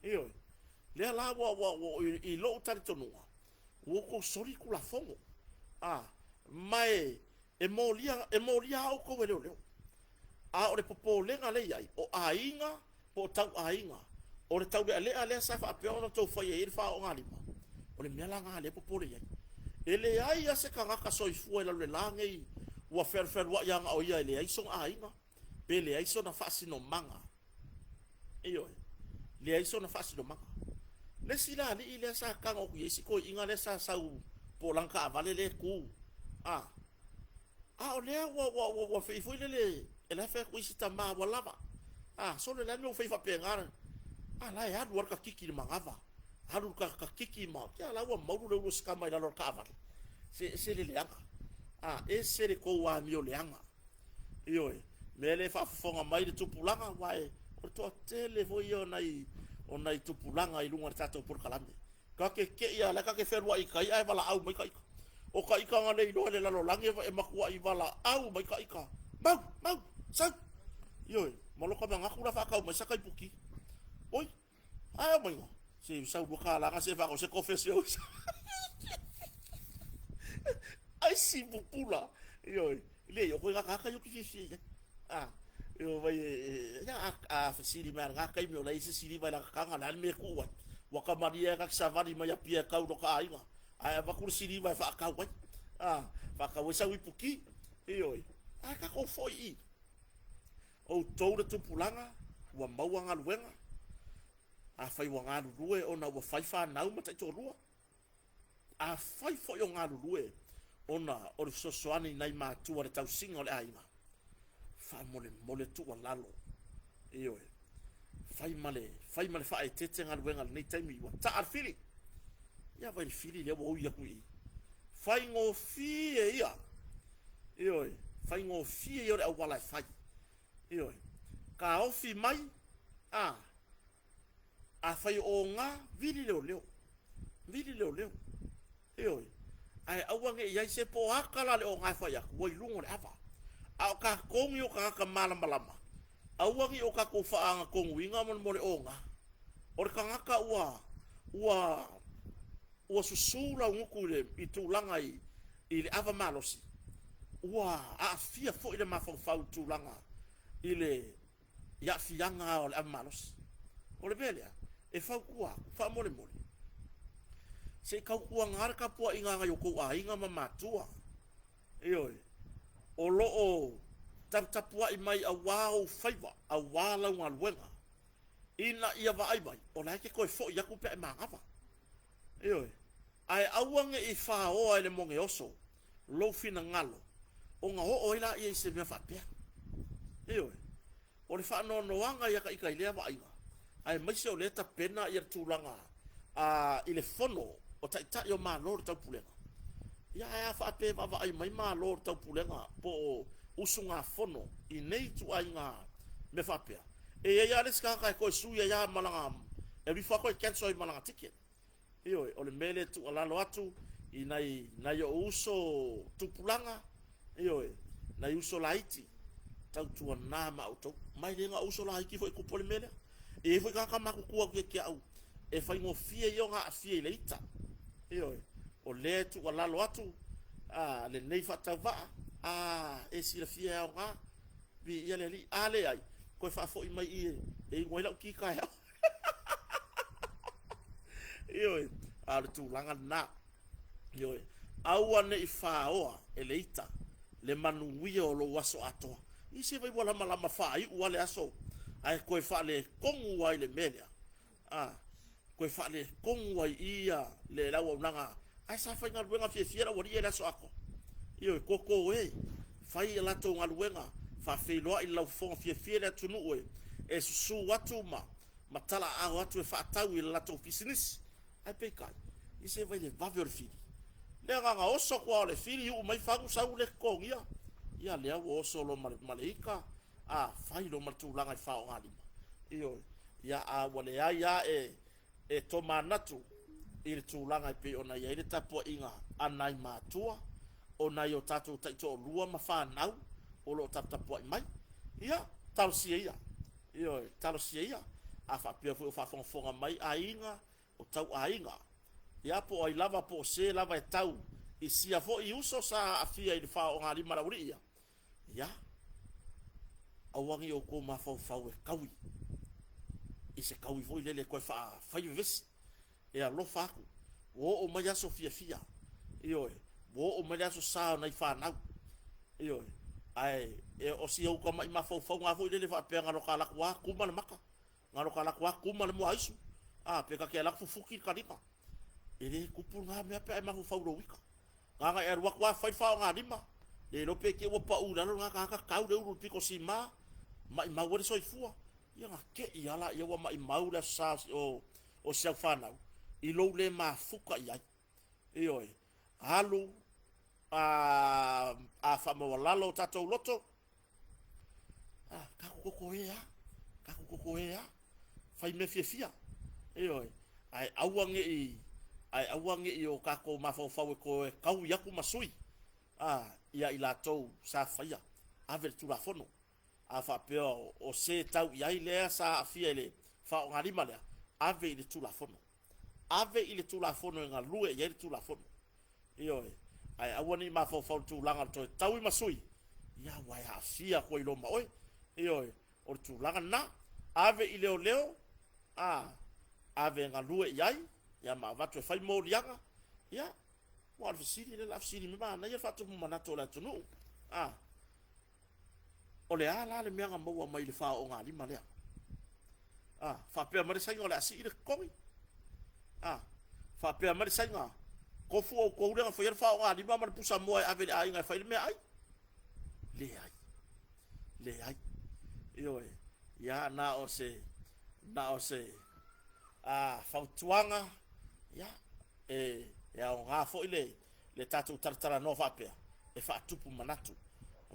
Ioe. Lea la ua, ua, ua, i lou talitonuga, ua outou soli Tulafono. A, ma e, e molia, e molia lava outou e leoleo. A o le popolega lea e i ai, o aiga po o tauaiga, o le taulealea lea sa faapea ona outou faia i ai le faoogalima, o le mea la lena lea e popole i ai. E leai lava se tagata soifua i lalo o le la nei ua fealualuai lava na o ia e leai sona aiga, pe leai sona faasinomaga. Ioe, leai sona faasinomaga. Le isi la alii lea sa tago atu i ai si toeaina lea sa sau po o lana taavale lea e tu, a, a o lea ua, ua, ua, ua fei foi lele, e la e fai atu isi tama ua lava. A, sole le a le mea ua fai faapena, a la e alu lava le kakiki i le manava. Alu le kakiki ma, ia la ua maulu le ulu o si tama i lalo o le taavale. Se ese le leaga. A, ese le tou amio leaga. Ioe, mea lea e faafofoga mai le tupulaga, aua e, o le toatele foi ia o nai, o nai tupulaga i luga o le tatou polokalame. Ta te tei lava, la e ta te fealuai i tai ae valaau mai ta ita. O ta ita na le iloa e le lalolagi e matuai valaau mai ta ita. Mau, mau, sau. Ioe, ma lota manatu la faatau mai sa kaipuki. Oi, ae aumaiga, se sau $2 na se faatau se kofe se oi. Ai si pupula. Ioe, leai, o koe gata ioki fiafia i ai. A, io vai e, ia, a, a fesili mai a lena taimi o la e i ai se siliva i lana taga, o le a le mea e tuu ai? Ua kamalie ai ka te savali mai Apia e kau i lota aiga, ae avatu le siliva e faatau ai. A, faatau ai sau ipuki. Ioe, ae tatou foi i outou le tupulaga ua maua galuega, afai ua galulue ona ua fai fanau ma taitoalua, Afai foi o galulue ona o le fesoasoani i nai matua i le tausiga o le aiga, faamolemole tuualalo, ioe, fai ma le, fai ma le faaeteete galuega i lenei taimi, ua taa le fili. Ia vai le fili lea ua ui atu i i. Faigofie ia, ioe, faigofie ia o le auala e fai. Ioe, taofi mai, a, Afai o oga, vili leoleo. Vili leoleo. Ioe. Ae aua ne i i ai se po aka la le oga e fai atu, ua i luga o le ava. A o tatou nei o tagata malamalama, aua ne i o tatou faaagatonuina mo le oga. O le tagata ua, ua, ua susu laugutu i le i tulaga i, i le ava malosi, ua aafia foi le mafaufau i tulaga i le i aafiaga o le ava malosi. O le mea lea, E fautua atu, faamolemole, se i tautuaga le tapuaiga a nai o outou aiga ma matua. Ioe, o lo o taputapuai mai aua ou faiva, aua lau galuega, ina ia vaai mai, o la e te toe foi atu pe a e manava. Ioe, ae aua ne i faoa e le mogeoso lou finagalo ona oo ai lea i se mea faapea. Ioe, o le faanoanoaga ia ta ita i lea vaaiga, aemaise o lea e tapena le tulaga i le fono o Taitai o Malo o le Taupulega. Ia ae a faapea e vaavaai mai Malo o le Taupulega po o usugafono i nei ituaiga mea faapea, e i ai lava le isi tagata e toe sui ai lava ma lana, e alu ifo lava toe cancel ai ma lana ticket. Ioe, o le mea lea e tuualalo atu i nai, nai ou uso tupulaga, ioe, nai uso laiti, tautuana ma outou. Ma e le na o uso laiti foi e tupu ai le mea lea. E i ai foi tagata matutua atu ia te au, e faigofie ia ona aafia i le ita. Ioe, o lea e tuualalo atu a, lenei faatauvaa, a e silafia e aoga, viia le Alii. A leai, toe faafoi mai i i e inu ai lau ti taeao. Ioe, a o le tulaga lena. Ioe, aua ne i faoa e le ita le manuia o lou aso atoa. I se vai ua lamalama faaiu lava le aso ae toe faaletonu lava i le mea lea. A, toe faaletonu ai i i le auaunaga, ae sa faigaluega fiafia le aualii ia i le aso atoa. Ioe, toto e, fai a latou galuega, faafeiloai i le laufofoga fiafia le atunuu e susu atu ma talaaao atu e faatau i le latou pisinisi. Ae peitai, i se vai le vave o le fili. Le agaga oso atu lava o le fili, uu mai fagu sau le totogia. Ia lea ua oso loa ma le ita, a fai loa ma le tulaga i faogalima. Ioe, ia a ua leai lava e tomanatu i le tulaga e pei ona i ai le tapuaiga a nai matua, o nai o tatou taitoalua ma fanau o lo o taputapuai mai. Ia, talosia ia. Ioe, talosia ia. A faapea foi o faafogafoga mai aiga, o tauaiga, ia po o ai lava po o se lava e tau i sia foi uso sa aafia i le faogalima a le aualii ia, ia, aua ne i outou mafaufau e taui i se taui foi lele e toe faafai le vevesi. E alofa atu, ua oo mai aso fiafia, ioe, ua oo mai le aso sa o nai fanau, ioe, ae o si ou tamai mafaufauga lava foi lele faapea na o ta alu atu lava tuma le maka, na o ta alu atu lava tuma le muaisu, a, pe ta te alu atu fufuti le taliga. E le tupu lena mea pe a e mafaufau i lou ita. Na ona e alu atu lava fai le faogalima, le iloa pe te i ua pau i lalo lena tagata tau le ulu i le pito sima, maimau ai le soifua. Ia ona te i lava lea ua maimau le aso sa o si au fanau i lou le mafuta i ai. Ioe, alu a faamaualalo o tatou loto, a, tatou toto e lava, tatou toto e lava, fai mea fiafia. Ioe, ae aua ne i, ae aua ne i o tatou mafaufau e toe taui atu ma sui a, ia i latou sa faia, ave le Tulafono. A faapea o se tau i ai lea sa aafia i le faogalima lea, ave i le Tulafono. Ave i le Tulafono e galue i ai le Tulafono. Ioe, ae aua ne i mafaufau i le tulaga o le toe taui ma sui, ia aua e aafia atu ai loa ma oe. Ioe, o le tulaga lena. Ave i leoleo, a, ave e galue i ai, ia ma avatu e fai moliaga, ia, aua o le fesili lea o le a fesili mai, manaia le faatupu manatu o le atunuu. A, o le a la le mea na maua mai i le faogalima lea? A, faapea mai le saina o le a sii le totogi? A, faapea mai le saina, tofu outou lea na faia le faogalima ma le pusamoa e ave i le aiga e fai le meaai? Leai, leai. Ioe, ia na o se, na o se a, fautuaga, ia, e aoga foi le tatou talatalanoa faapea e faatupu manatu,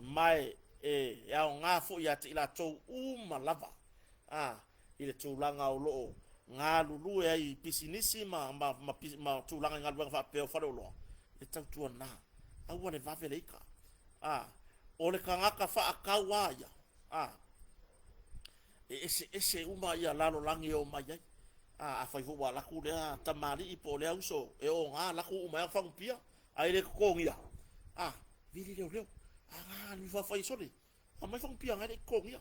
ma e aoga foi ia te i latou uma lava a, i le tulaga o lo o galulue ai i pisinisi ma tulaga i galuega faapea o faleoloa, e tautuana, aua le vave le ita. A, o le tagata faatau lava ia, a, e eseese uma ia lalolagi e omai ai. A, afai foi ua alu atu lea tamalii po o lea uso e oga, alu atu uma ai fagupia, ae le totogia, a, vili leoleo, a, na alu ifo lava fai, sole, aumai fagupia na e le i totogia.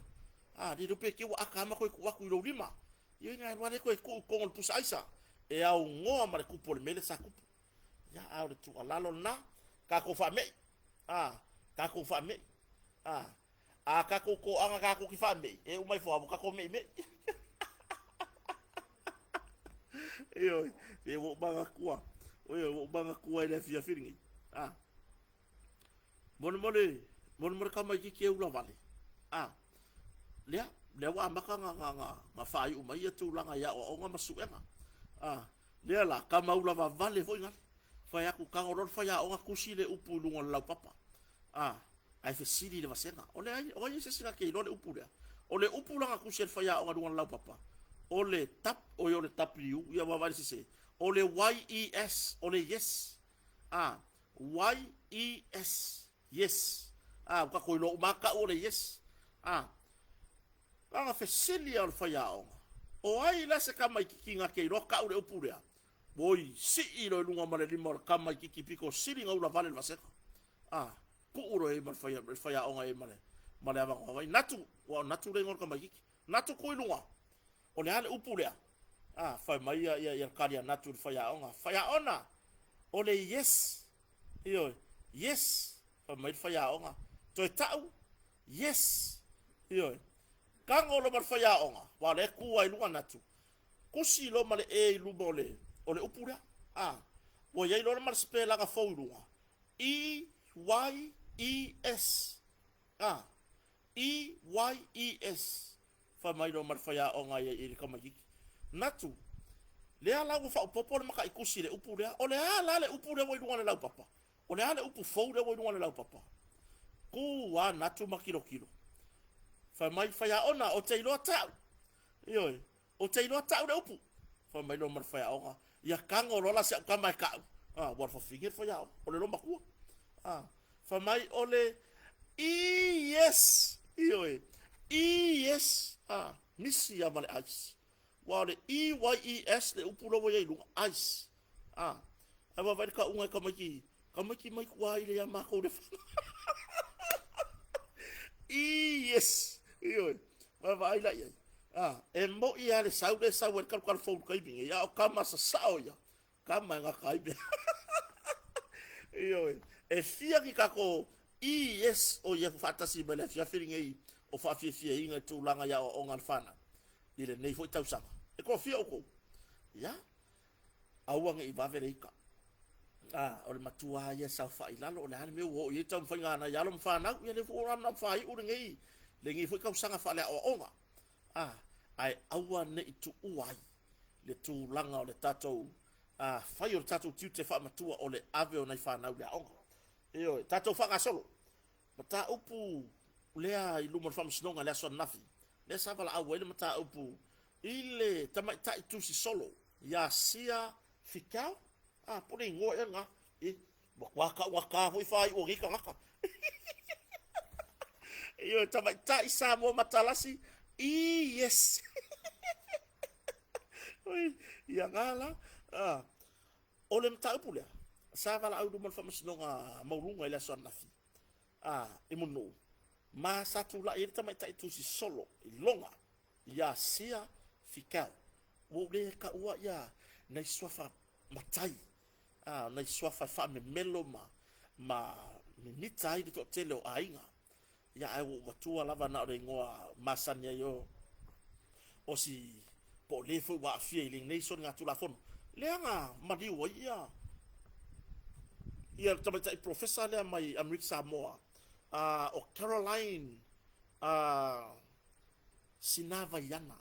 A, le iloa pe te i ua aka lava ma toe tuu atu i lou lima. Ioe na alu lava lea toe tuu i totonu o le pusa aisa e aunoa ma le tupu o le mea lea sa tupu. Ia, a o le tuualalo lena, tatou faame'i, a, tatou faame'i, a, a tatou toaga tatou te faame'i, e uma ifo lava ua tatou me'ime'i. Ioe, se ua ou manatua, ioe, ua ou manatua i le afiafi lenei. A, molemole, molemole tamaitiiti e ula vale. A, lea, lea ua amata ona, ona, ona, ona faaiu mai ia tulaga i aoaoga ma suega. A, lea la, tama ula vavale foi gale. Fai atu, tago loa le faiaoga tusi le upu i luga o le laupapa. A, ae fesili i le vasega. O le ai, o ai se isi na te iloa le upu lea? O le upu la na tusi e le faiaoga i luga o le laupapa, o le tap, oi o le W, ia vaavaai i le sese, o le YES, o le yes. A, YES, yes. A, ua tatou iloa uma lava tau o le yes. A, na ona fesili lava o le faiaoga, o ai la se tamaitiiti na te iloa tau le upu lea? Oi, sii loa i luga ma le lima o le tamaitiiti pito sili ona ula vale le vasega. A, tuu loa i ai ma le faiaoga i ai ma le, ma le avanoa. Vai, Natu, aua o Natu le igoa o le tamaitiiti. Natu tuu i luga. O le a le upu lea? A, fai mai ia, ia, ia le tali a Natu i le faiaoga. Faiaona, o le yes. Ioe, yes. Fai mai le faiaoga. Toe tau, yes. Ioe. Tago loa ma le faiaoga, aua o lea e tu lava i luga Natu. Tusi loa ma le E i luma o le, o le upu lea. A, ua i ai loa ma le sipelaga fou i luga. E Y E S. A, E Y E S. Fai mai loa ma le faiaoga ia i le tamaitiiti. Natu, lea la ua faaopoopo le mataitusi i le upu lea. O le a la le upu lea ua i luga o le laupapa? O le a le upu fou lea ua i luga o le laupapa? Tu a Natu ma tilotilo. Fai mai, Faiaona, ou te iloa tau. Ioe, ou te iloa tau le upu. Fai mai loa ma le faiaoga, Ia tago loa la si au tama e tau. Ah, ua fafine le faiaoga, o le loomatua. Ah, fai mai o le E-yes. Ioe, E-yes. Ah, misi lava ma le ice. Aua o le E-Y-E-S le upu lea ua i ai i luga, ice. Ah, ae vaavaai le tauga e tamaiti, tamaiti mai tua i le ia matou le E-yes. Ioe, vaavaai la i ai. Ah, e moi lava le sau lea e sau ai le talutalu fou i le taimi nei, a o tama sasao ia, tama e gata ai mea. Ioe, e fia ni tatou ES o ia faatasi mai le afiafi lenei o faafiafiaina i tulaga i aoaoga a le fanau i lenei foi tausaga. E toafia outou? Ia, aua ne i vave le ita. Ah, o le matua ia e saofai i lalo, o le a le mea ua oo i ai taumafaiga a nai alo ma fanau, ia lea foi ua na faaiu lenei, lenei foi tausaga faaleaoaoga. Ah, ae aua ne i tuua ai le tulaga o le tatou ah, fai o le tatou tiute faamatua o le ave o nai fanau i le aoga. Ioe, tatou faagasolo. Mataupu lea i luma o le Faamasinoga i le aso ananafi, lea sa valaau ai le mataupu i le tamaitai tusi solo ia Sia Fikau. Ah, po o le igoa ea lena. E, matua taugata foi faaiu o nei tagata. Ioe, tamaitai Samoa matalasi, yes. Oi, ia ngā la. Ah, o le mataupu lea, sa valaau i luma o le Faamasinoga Maualuga i le aso ananafi, a, i Mulinuu, ma sa tulai ai le tamaitai tusi solo i Loga, ia Sia Fikau. Ua ou le taua ia nai suafa matai, a, nai suafa e faamemelo ma, ma mimita ai le toatele o aiga. Ia, ae ua ou matua lava na o le igoa masani ai o, o si po o le foi ua aafia i lenei soligatulafono. Lea na maliu ai ia, ia le tamaitai professor lea mai Amerika Samoa, a, o Caroline, a, Sinavaiana.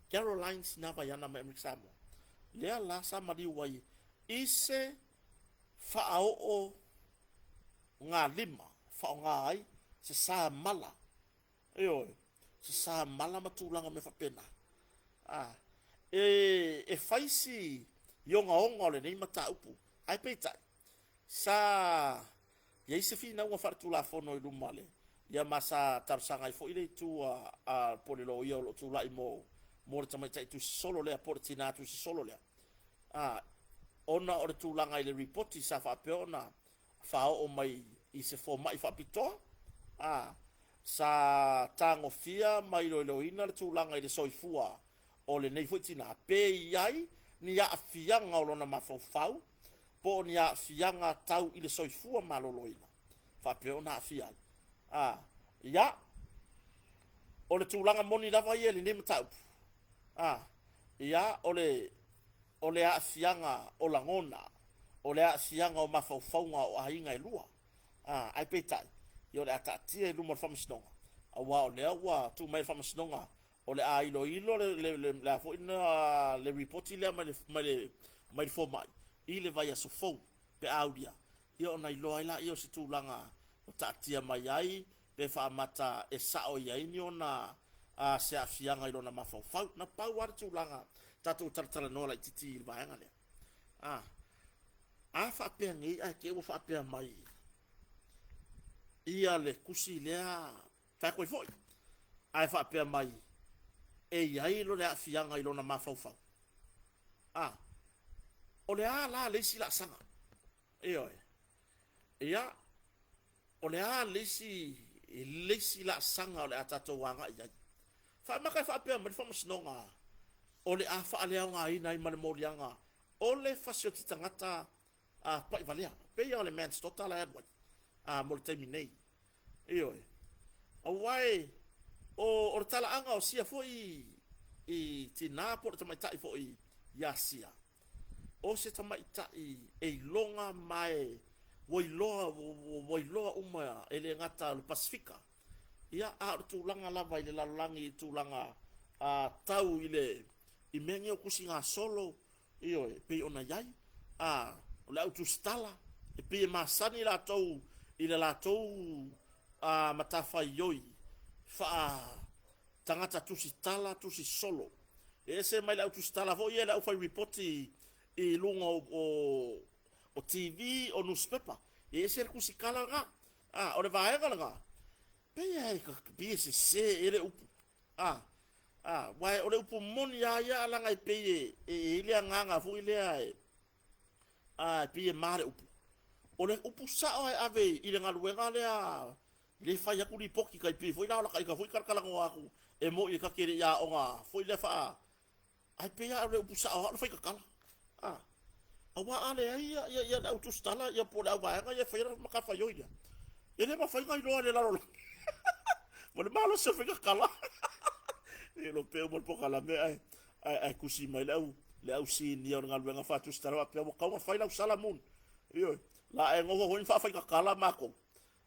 Caroline Sinavaiana mai Amerika Samoa. Lea la sa maliu ai i se faaoo ngā lima faaaoga ai se sa mala. Ioe, se sa mala ma tulaga mea faapena. A, e, e fai si ogaoga o lenei mataupu, ae peitai, sa i ai se finauga faaletulafono i luma le, ia ma sa talosaga ai foi le itu a, a po o le loia o lo o tulai mo, mo le tamaitai tusi solo lea po o le tinā tusi solo lea. A, ona o le tulaga i le ripoti sa faapea ona faaoo mai i se fomai faapitoa, a, sa tagofia ma iloiloina le tulaga i le soifua o lenei foi tinā, pe i ai ni aafiaga o lona mafaufau po o ni aafiaga tau i le soifua maloloina faapea ona aafia ai. A, ia, o le tulaga moni lava ia i lenei mataupu, a, ia, o le, o le aafiaga o lagona, o le aafiaga o mafaufauga o aiga e lua. A, ae peitai, ia o le a taatia i luma o le Faamasinoga, aua o lea ua tuu mai e le Faamasinoga o le a iloilo le, le, le, le a foi na, le ripoti lea mai le, mai le, mai le fomai i le vaiaso fou pe a aulia, ia ona iloa ai lea o se tulaga o taatia mai ai pe faamata e sao i ai ni ona a, se aafiaga i lona mafaufau. Na pau lava le tulaga tatou talatalanoa laitiiti i le vaega lea. A, a faapea nei ae te i ua faapea mai ia le tusi lea, fai atu ai foi, ae faapea mai e i ai lona aafiaga i lona mafaufau. A, o le a la le isi laasaga? Ioe. Ia, o le a le isi, le isi laasaga o le a tatou agai i ai? Faamata e faapea mai le Faamasinoga o le a faaleaogaina ai ma le moliaga o le fasioti tagata a paivalea, pei lava o le manslaughter la e alu ai a mo le taimi nei. Ioe. Aua e, o, o le talaaga o sia foi i tinā po o le tamaitai foi ia Sia, o se tamaitai e iloga ma e ua iloa, ua iloa uma e le gata o le Pasefika, ia, a o le tulaga lava i le lalolagi i tulaga a, tau i le i mea nei o tusigasolo, ioe, e pei ona i ai, a, o le au tusitala, e pei e masani latou i le latou a, matafaioi faa tagata tusitala, tusisolo. E ese mai le au tusitala foi ia le au fai ripoti i luga o, o, o TV, o nusipepa. E ese le tusitala lena. A, o le vaega lena, pei lava e, pei e sese ea le upu. A, a, aua o le upu moni lava ia, ae leaga e pei e, e i ai le agaga foi lea e, a, e pei e ma le upu. O le upu sao e ave i le galuega lea le fai atu lipoti tai pei foi la o lata ita foi talatalanoa atu e moni e ta te le i aoga foi lea faa ae pei lava o le upu sao lava o le faitatala. A, aua a leai ia, ia, ia le au tusitala ia po o le au vaega ia e faia le matafaioi lea, e le mafai ona iloa e le lalolagi ma le malosi o le faitatala. E iloa pe uma le polokalame ae, ae, ae tusi mai le au, le au sinia o le galuega faatusitala faapea ua tatau ona fai lau sala Moon. Ioe, la e nofo foi ma faafaitatala matou.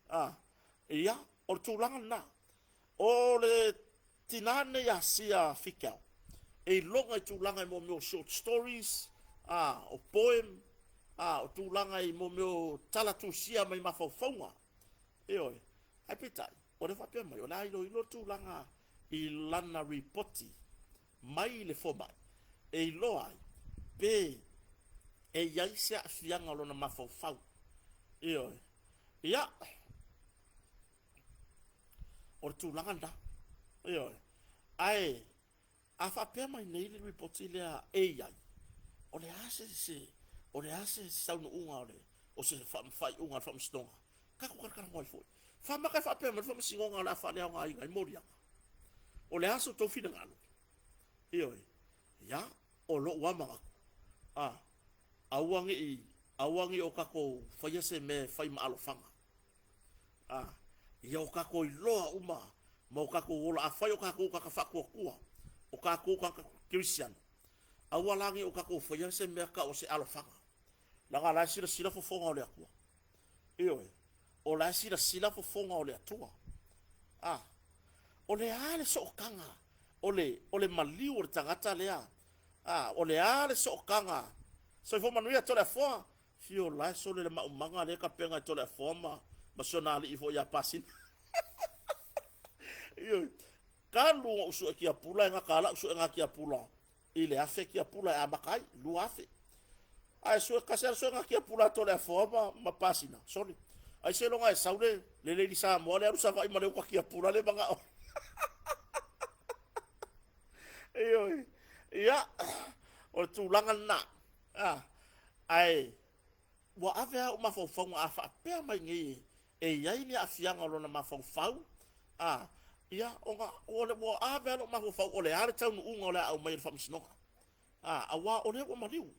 A, ia, o le tulaga lena. O le tinā lenei ia Sia Fikel, e iloga i tulaga i mea o short stories, a, o poem, a, o tulaga i mea o tala tusia mai mafaufauga. Ioe. Ae peitai, o lea faapea mai, o le a iloilo le tulaga i lana ripoti mai le fomai e iloa ai pe e i ai se aafiaga o lona mafaufau. Ioe. Ia, o le tulaga lena. Ioe. Ae a faapea mai nei le ripoti lea e i ai, o le a se, se, o le a se taunuuga o le, o se faaiuga a le Faamasinoga? Tatou talatalanoa ai foi. Faamata e faapea mai le Faamasinoga o le a faaleaogaina ai moliaga. O le a so outou finagalo? Ioe. Ia, o lou lava manatu, a, aua ne i, aua ne i o tatou faia se mea e fai ma alofaga. A, ia o tatou iloa uma ma o tatou ola, afai o tatou tagata faatuatua, o tatou tagata kerisiano, aua la ne i o tatou faia se mea tau o se alofaga, leaga o la e silasila fofoga o le Atua. Ioe, o la e silasila fofoga o le Atua. A, o le a le sootaga o le, o le maliu o le tagata lea? A, o le a le sootaga? Soifua manuia Toleafoa. Fio la e sole le maumaga lea e tapena e Toleafoa ma, ma si ona alii foi ia Pasina. Ioe, talu ona ou sue tiapula e gata lava lau suega tiapula i le 1000 tiapula e amata ai, 2000. Ae sue tasi lava le suega tiapula a Toleafoa ma, ma Pasina, sole. Ai seiloga e sau le, le Lady Samoa le alu Savaii ma le uta tiapula le manao. Ioe. Ia, o le tulaga lena. Ah, ae ua ave lava ou mafaufauga a faapea mai nei e i ai ni aafiaga o lona mafaufau, a, Ia, ona ua ave lava lou mafaufau o le a le taunuuga o le a aumai e le Faamasinoga, a, aua o lea ua maliu.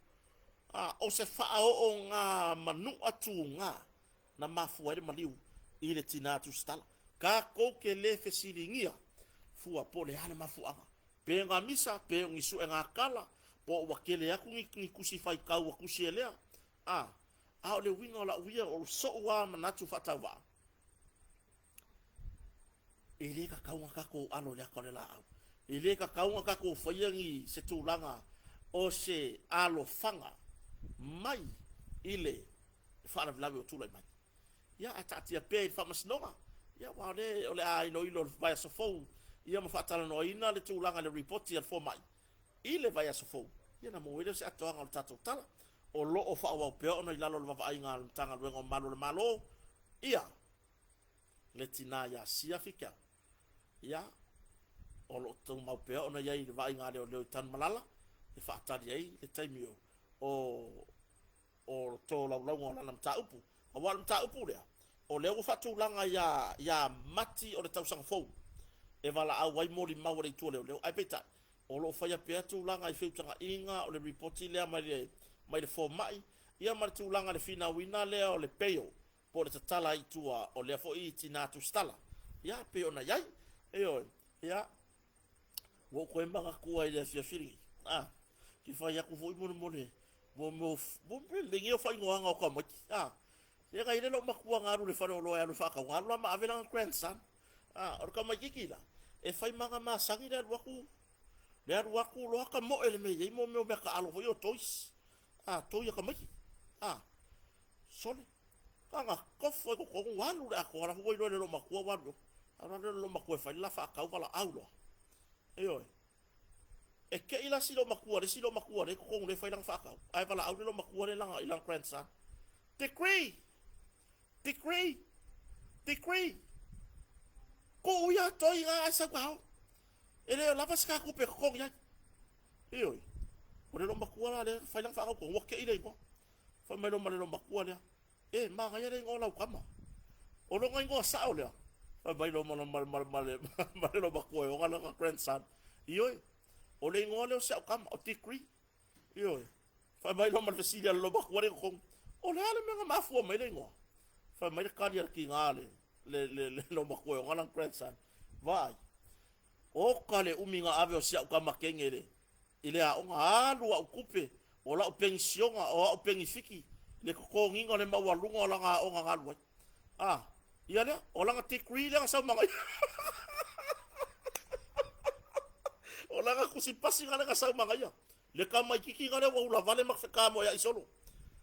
A, o se faaooga manu'a tuga na mafua ai le maliu i le tina tusitala. Tatou te le fesiligia fua po o le a le mafuaaga, pe gamisa, pe o ni suega tala, po ua tele atu ni tusi faitau ua tusi e lea. A, a o le uiga o lau ia, o so'u lava manatu faatauvaa, e le tatau ona tatou alo i le ata o le laau. E le tatau ona tatou faia ni se tulaga o se alofaga mai i le faalavelave ua tulai mai. Ia, ae taatia pea i le Faamasinoga, ia, aua o lea o le a iloilo i le vaiaso fou, ia ma faatalanoaina le tulaga i le lipoti a le fomai i le vaiaso fou, ia ona maua ai lea o se atoaga o le tatou tala. O lo o faaauau pea ona i lalo o le vaavaaiga a le Matagaluega o Malu o le Malo, ia, le tina ia Sia Fikeau, ia, o lo o tumau pea ona i ai i le vaaiga a leoleo i Tanumalala e faatali ai le taimi o o tolaulauga o lana mataupu. Aua o le mataupu lea, o lea ua faatulaga ia ia Mati o le tausaga fou e valaau ai molimau a le itu o leoleo, ae peitai, o lo o faia pea tulaga i feutagaiga o le lipoti lea mai le mai le fomai, ia ma le tulaga i le finauina lea o le bail po o le tatala ai i tua o lea foi tina tusitala. Ia, pei ona i ai. Ioe. Ia, ua ou toe manatua i le afiafi lenei, a, ke fai atu foi molemole, mo mea o mea nei o faaigoaga o tamaiti, a. Se na i ai le loomatua na alu i le faleoloa e alu e faatau, na alu la ma ave lana grandson. A, o le tamaitiiti la, e fai ma ana masani le alu atu, le alu atu loa tamoe i le mea e i ai mo mea o mea taalo foi ia o toys, a, toi a tamaiti. A, sole, na ona tofu lava i totonu alu i le atoa, o la foi ua iloa e le loomatua ua alu i o. Alu atu le loomatua e fai le la faatau, valaau loa. Ioe. E te i la si loomatua, le isi loomatua lea e i totonu lea e fai lana faatau, ae valaau le loomatua lea i lana grandson. Degree! Degree! Degree! Tuu ia toi na ae sau ta o. E le o lava se ta tupe e totogi ai. Ioe. O le loomatua la lea fai lana faatau totonu, ua te i le igoa. Fai mai loa ma le loomatua lea, E, manaia le igoa o lau tama. O lona igoa sao lea. Fai mai loa ma le loomatua e ona lana grandson. Ioe, o le igoa lea o si au tama, o Degree. Ioe. Fai mai loa ma le fesili a le loomatua lea i totonu, o le a le mea na mafua mai le igoa? Fai mai le tali a le tiga a le loomatua e ona lana grandson, Vaai, oka le umi na ave o si au tama teine i le I le aoga, alu au tupe, o lau penisiona, o au penifiki, le totogiina o le maualuga o lana aoga na alu ai. A, ia lea, o lana degree lea na sau ma ia. O lana tusipasi lea na sau ma ia. Le tamaitiiti lea ua ulavale ma fetamoeai solo.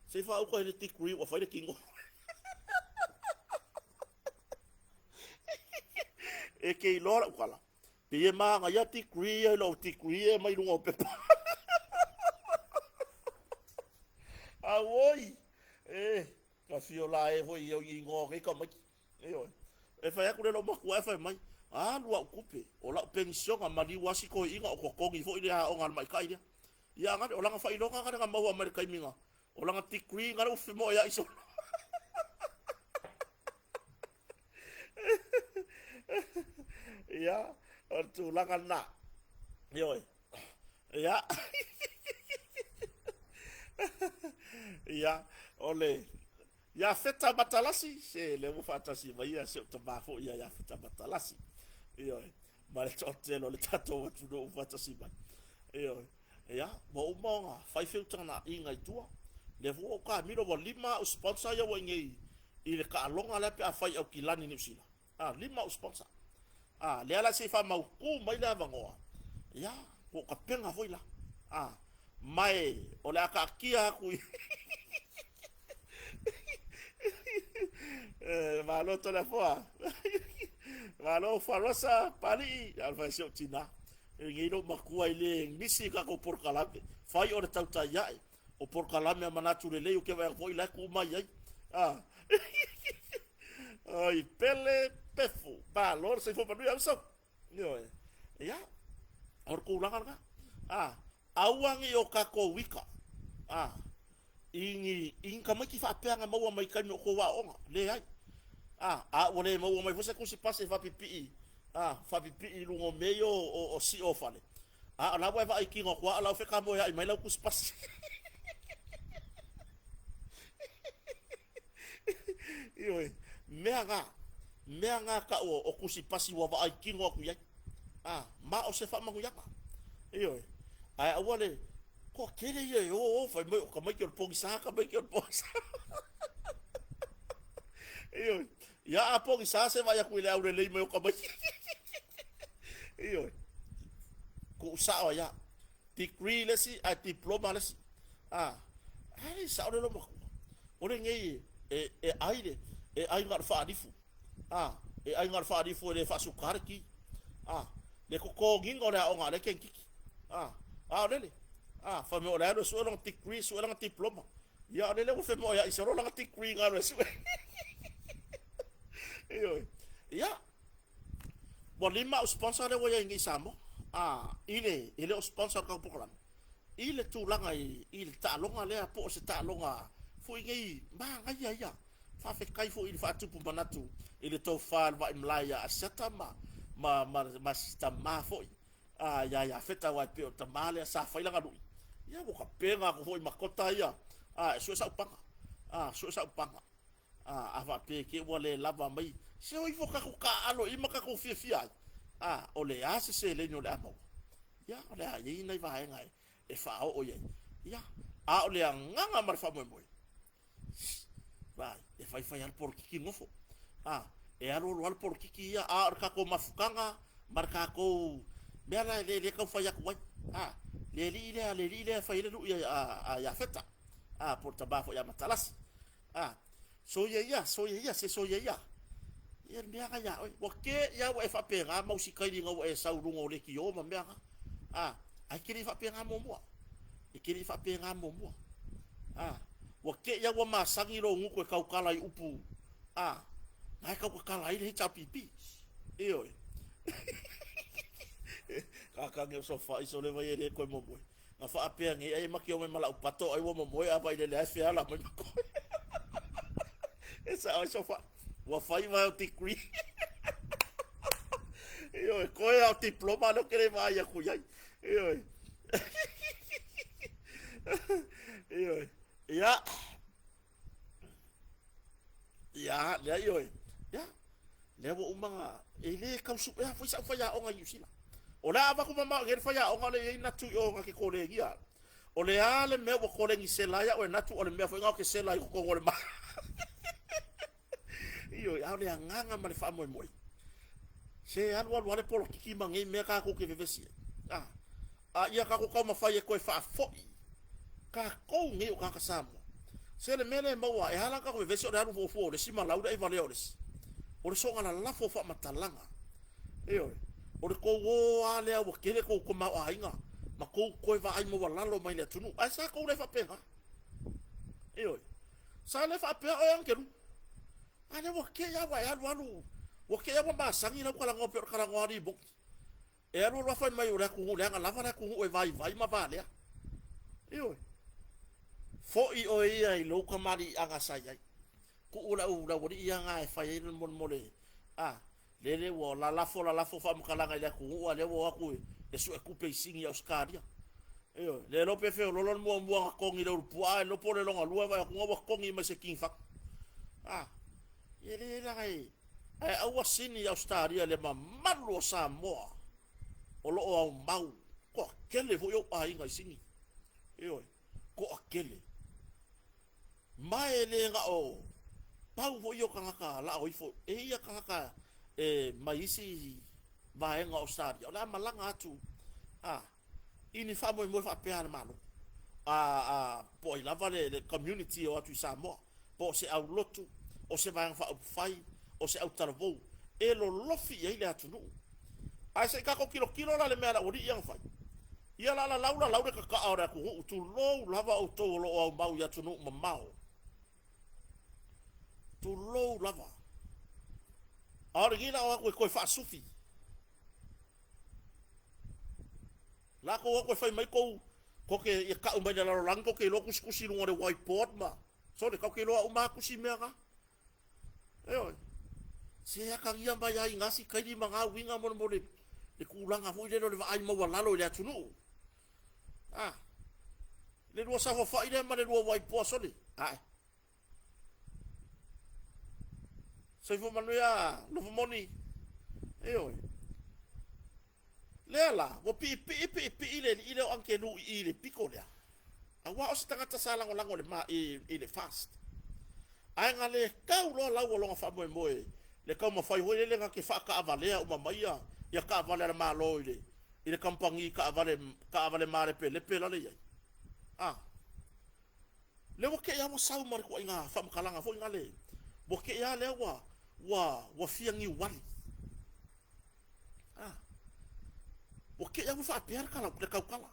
Se i faauka i le degree ua fai le tino. E te iloa lau tala. Pei e manaia degree ia i lou degree e mai luga o pepa. Auoi! E, ka fio la e foi i ingoa o nei tamaiti. Ioe. E fai atu le loomatua ae fai mai, alu au tupe, o lau penisiona, maliu lava si toeaina o totogi foi le aoga a le matai lea. Ia gale, o lana faailoga gale na maua mai le taimi na, o lana degree gale ua femoeai solo. Ia, o le tulaga lena. Ioe. Ia. Ia, o le Iafeta Matalasi, se lea ua faatasi mai ia si ou tama foi ia Iafeta Matalasi. Ioe, ma le toatele o le tatou atunuu faatasi mai. Ioe. Ia, ua uma ona fai feutaganaʻiga i tua. Lea foi ua ou taamilo, ua 5 au sponsor ia ua i inei i le taaloga lea pe a fai i Aukilani Niu Sila. A, 5 au sponsor. A, lea la se i faamautu mai le avanoa, ia, ua ou tapena foi la. A, ma e, o le a taatia atu i Malo Toleafoa. Malo Farosa, Palii, a fai si ou tina. E nei lou matua i le misi i tatou polokalame. Fai o le tautai ae. O polokalame a manatu lelei ou te vaai atu foi la e tuu mai ai. Ah. Oi, Pele Pefu. Malo le soifua manuia uso. Ioe. Ia, o le tulaga lena. Ah, aua ne i o tatou ika. Ah, i ni, i ni tamaiti faapea na maua mai i taimi o tou aoaoga. Leai. Ah, a ua le maua mai foi se tusi pasi e faapipii. A, faapipii i luga o mea ia o sio o fale. A o la ua e vaai kino atu lava o la ua fetamoeai mai lau tusipasi. Ioe, mea na, mea na tau o tusipasi ua vaai kino atu i ai. A, ma o se faamanuiaga. Ioe, ae aua le toatele ia e o o fai mai o tamaiti o le pogisa, tamaiti o le pogisa. Ioe, ia a pogisa se vaai atu i le aulelei mai o tamaiti. Ioe, tuusao ai lava. Degree le isi ae diploma le isi. A, a le sao le loomatua. O lenei e, e ai le, e ai na o le faalifu. A, e ai na o le faalifu e le faasuka le ti. A, le totogiina o le aoga a lea teineitiiti. A, a o lele. A, fai mai o le alu e sue lona degree, sue lana diploma. Ia o lele ua femoeai solo lana degree na alu e sue. Ioe. Ia, ua lima au sponsor lea ua i ai nei i Samoa. A, i le, e le o sponsor le tatou polokalame. I le tulaga i, i le taaloga lea po o se taaloga foi nei manaia ia. Faafetai foi i le faatupu manatu i le tofa i le vaimalae ia Asiata ma, ma, ma, ma si tama foi a ia Iafeta aua e pei o le tama lea sa fai lana lui. Ia ua tapena atu foi ma kota ia, a e sue sau paga. A sue sau paga. A, a faapea te ua le lava mai, se o ifo tatou taaalo i ma tatou fiafia ai. A, o le a se seleni o le a maua? Ia, o le a i ai nai vaega e, e faaoo i ai. Ia, a o le agaga ma le faamoemoe, Vai, e faifai lava le polokiki nofo. A, e alualu lava le polokiki ia, a o le tatou mafutaga ma le tatou mea la e le tau fai atu ai. A, le alii lea, le alii lea e fai ai le lui a Iafeta. A, po o le tama foi ia Matalasi. A, soia ia, soia ia, se soia ia. Ia le mea na ia oe. Ua te ia ua e faapena ma usitaili ina ua e sau i luga o leitio ma mea na. A, ae te le i faapena muamua. E te le i faapena muamua. A, ua te i ua masani lou gutu e tautala i upu, a, na e tautatala ai le HRPP. Ioe. Kakage o sofa iso le vai e le koe momoe. Na faapea nei ai e maki o mai ma lau pato ai ua momoe a vai lele ai feala mai ma koe. E sao ai sofa. Ua fai vai o degree. Ioe, koe au diploma leo ke le vaai aku iai. Ioe. Ioe. Ia. Ia, lea ioe. Ia. Lea ua uma na e le tau suea foi sau faiaoga i Niu Sila. O le a avatu mamao i le faiaoga o le i ai natu i o na ke kolegia. O le a le mea ua kolegisela ai au e natu o le mea foi na o ke sela ai totonu o le ma. Ioe, a o le agaga ma le faamoemoe. Se alualu lava le polokiki ma nei mea tatou te vevesi ai. A, a ia tatou taumafai e toe faafoi tatou nei o tagata Samoa. Se le mea lea e maua, e ala ona tatou vevesi o le alu fuafua o le isi ma lau le aivalea o le isi. O le soona lalafo o faamatalaga. Ioe, o le tou o lava lea ua tele tou tamaoaiga ma tou toe vaai maualalo mai le atunuu. Ae sa tou le faapena. Ioe. Sa le faapea oe Angelu. A lea ua te i lava ua e alu alu, ua te i lava ua masani lau talanoa pei o le talanoa a limoni. E alu alu lava fai mai o le atunuu leaga lava le atunuu e vaivai ma valea. Ioe. Foi oe ia i lou kamaliiaga sa i ai. Tuu le au, le aualii ia na e fai ai le molemole. A, lele ua lalafo lalafo faamatalaga i le atunuu a lea ua o atu e suetupe i Sini i Ausetalia. Ioe, le iloa pe feololo le muamua na togi i le ulupuaa ae le iloa po o le lona lua e vaai atu ua togi mai se kinifaga. A, e le leaga e, ae aua sini i Ausetalia le mamalu o Samoa o lo o aumau. Toatele foi ou aiga i Sini. Ioe, toatele. Ma e le na o pau foi ia o tagata la'o ifo, e ia tagata e mai isi vaega o Ausetalia, o le a malaga atu a i ni faamoemoe faapea a le Malo, a, a po o ai lava le, le community e o atu i Samoa, po o se aulotu, o se Vaega Faaupufai, o se autalavou, e lolofi i ai le atunuu. Ae se i tatou tilotilo la i le mea a le aualii ia na fai. Ia la lalau lalau le kakaa o le atunuu, tulou lava outou o lo o aumau i atunuu mamao. Tulou lava. A o lenei la o atu e toe faasufi. Latou o atu e fai mai tou koke ia tau mai le lalolagi tou te iloa tusitusi i luga o le white board ma sole tou te iloa uma lava tusi mea na. Ioe. Se atagia mai lava i ina si kaili ma na uiga molemole le tulaga foi lele o le vaai maualalo i le atunuu. A, le lua saofafai lea ma le lua uaipoa sole, ae. Soifua manuia Lofomoni. Ioe. Lea la, ua piipii piipii le alii lea o Agelu i i i le pito lea, aua o se tagata sa lagolago i le ma, i, i le FAST. Ae na le tau loa lau o lona faamoemoe le taumafai foi lele na te faataavalea uma mai ia, ia taavale a le Malo i le, i le kamupani taavale, taavale malepelepe la le i ai. A, lea ua tei lava ua sau ma le ituaiga faamatalaga foi nale, ua tei lava lea ua, ua, ua fia niuali. A, ua tei lava ua faapea le tala, le tautala.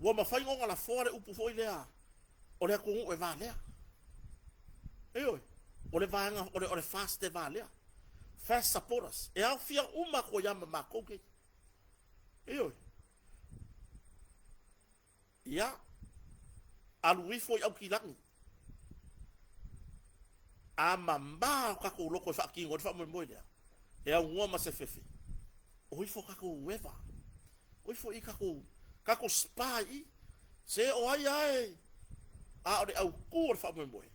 Ua mafai ona lafoa le upu foi lea o le atunuu e valea. Ioe, o le vaega, o le, o le FAST e valea. FAST supporters, e aofia uma atu ai lava ma matou nei. Ioe. Ia, alu ifo i Aukilani. A mamā o tatou loto e faatino ai le faamoemoe lea, e aunoa ma se fefe, o ifo tatou eva, o ifo i tatou, tatou spa i i. Se o ai lava e, a o le autu o le faamoemoe,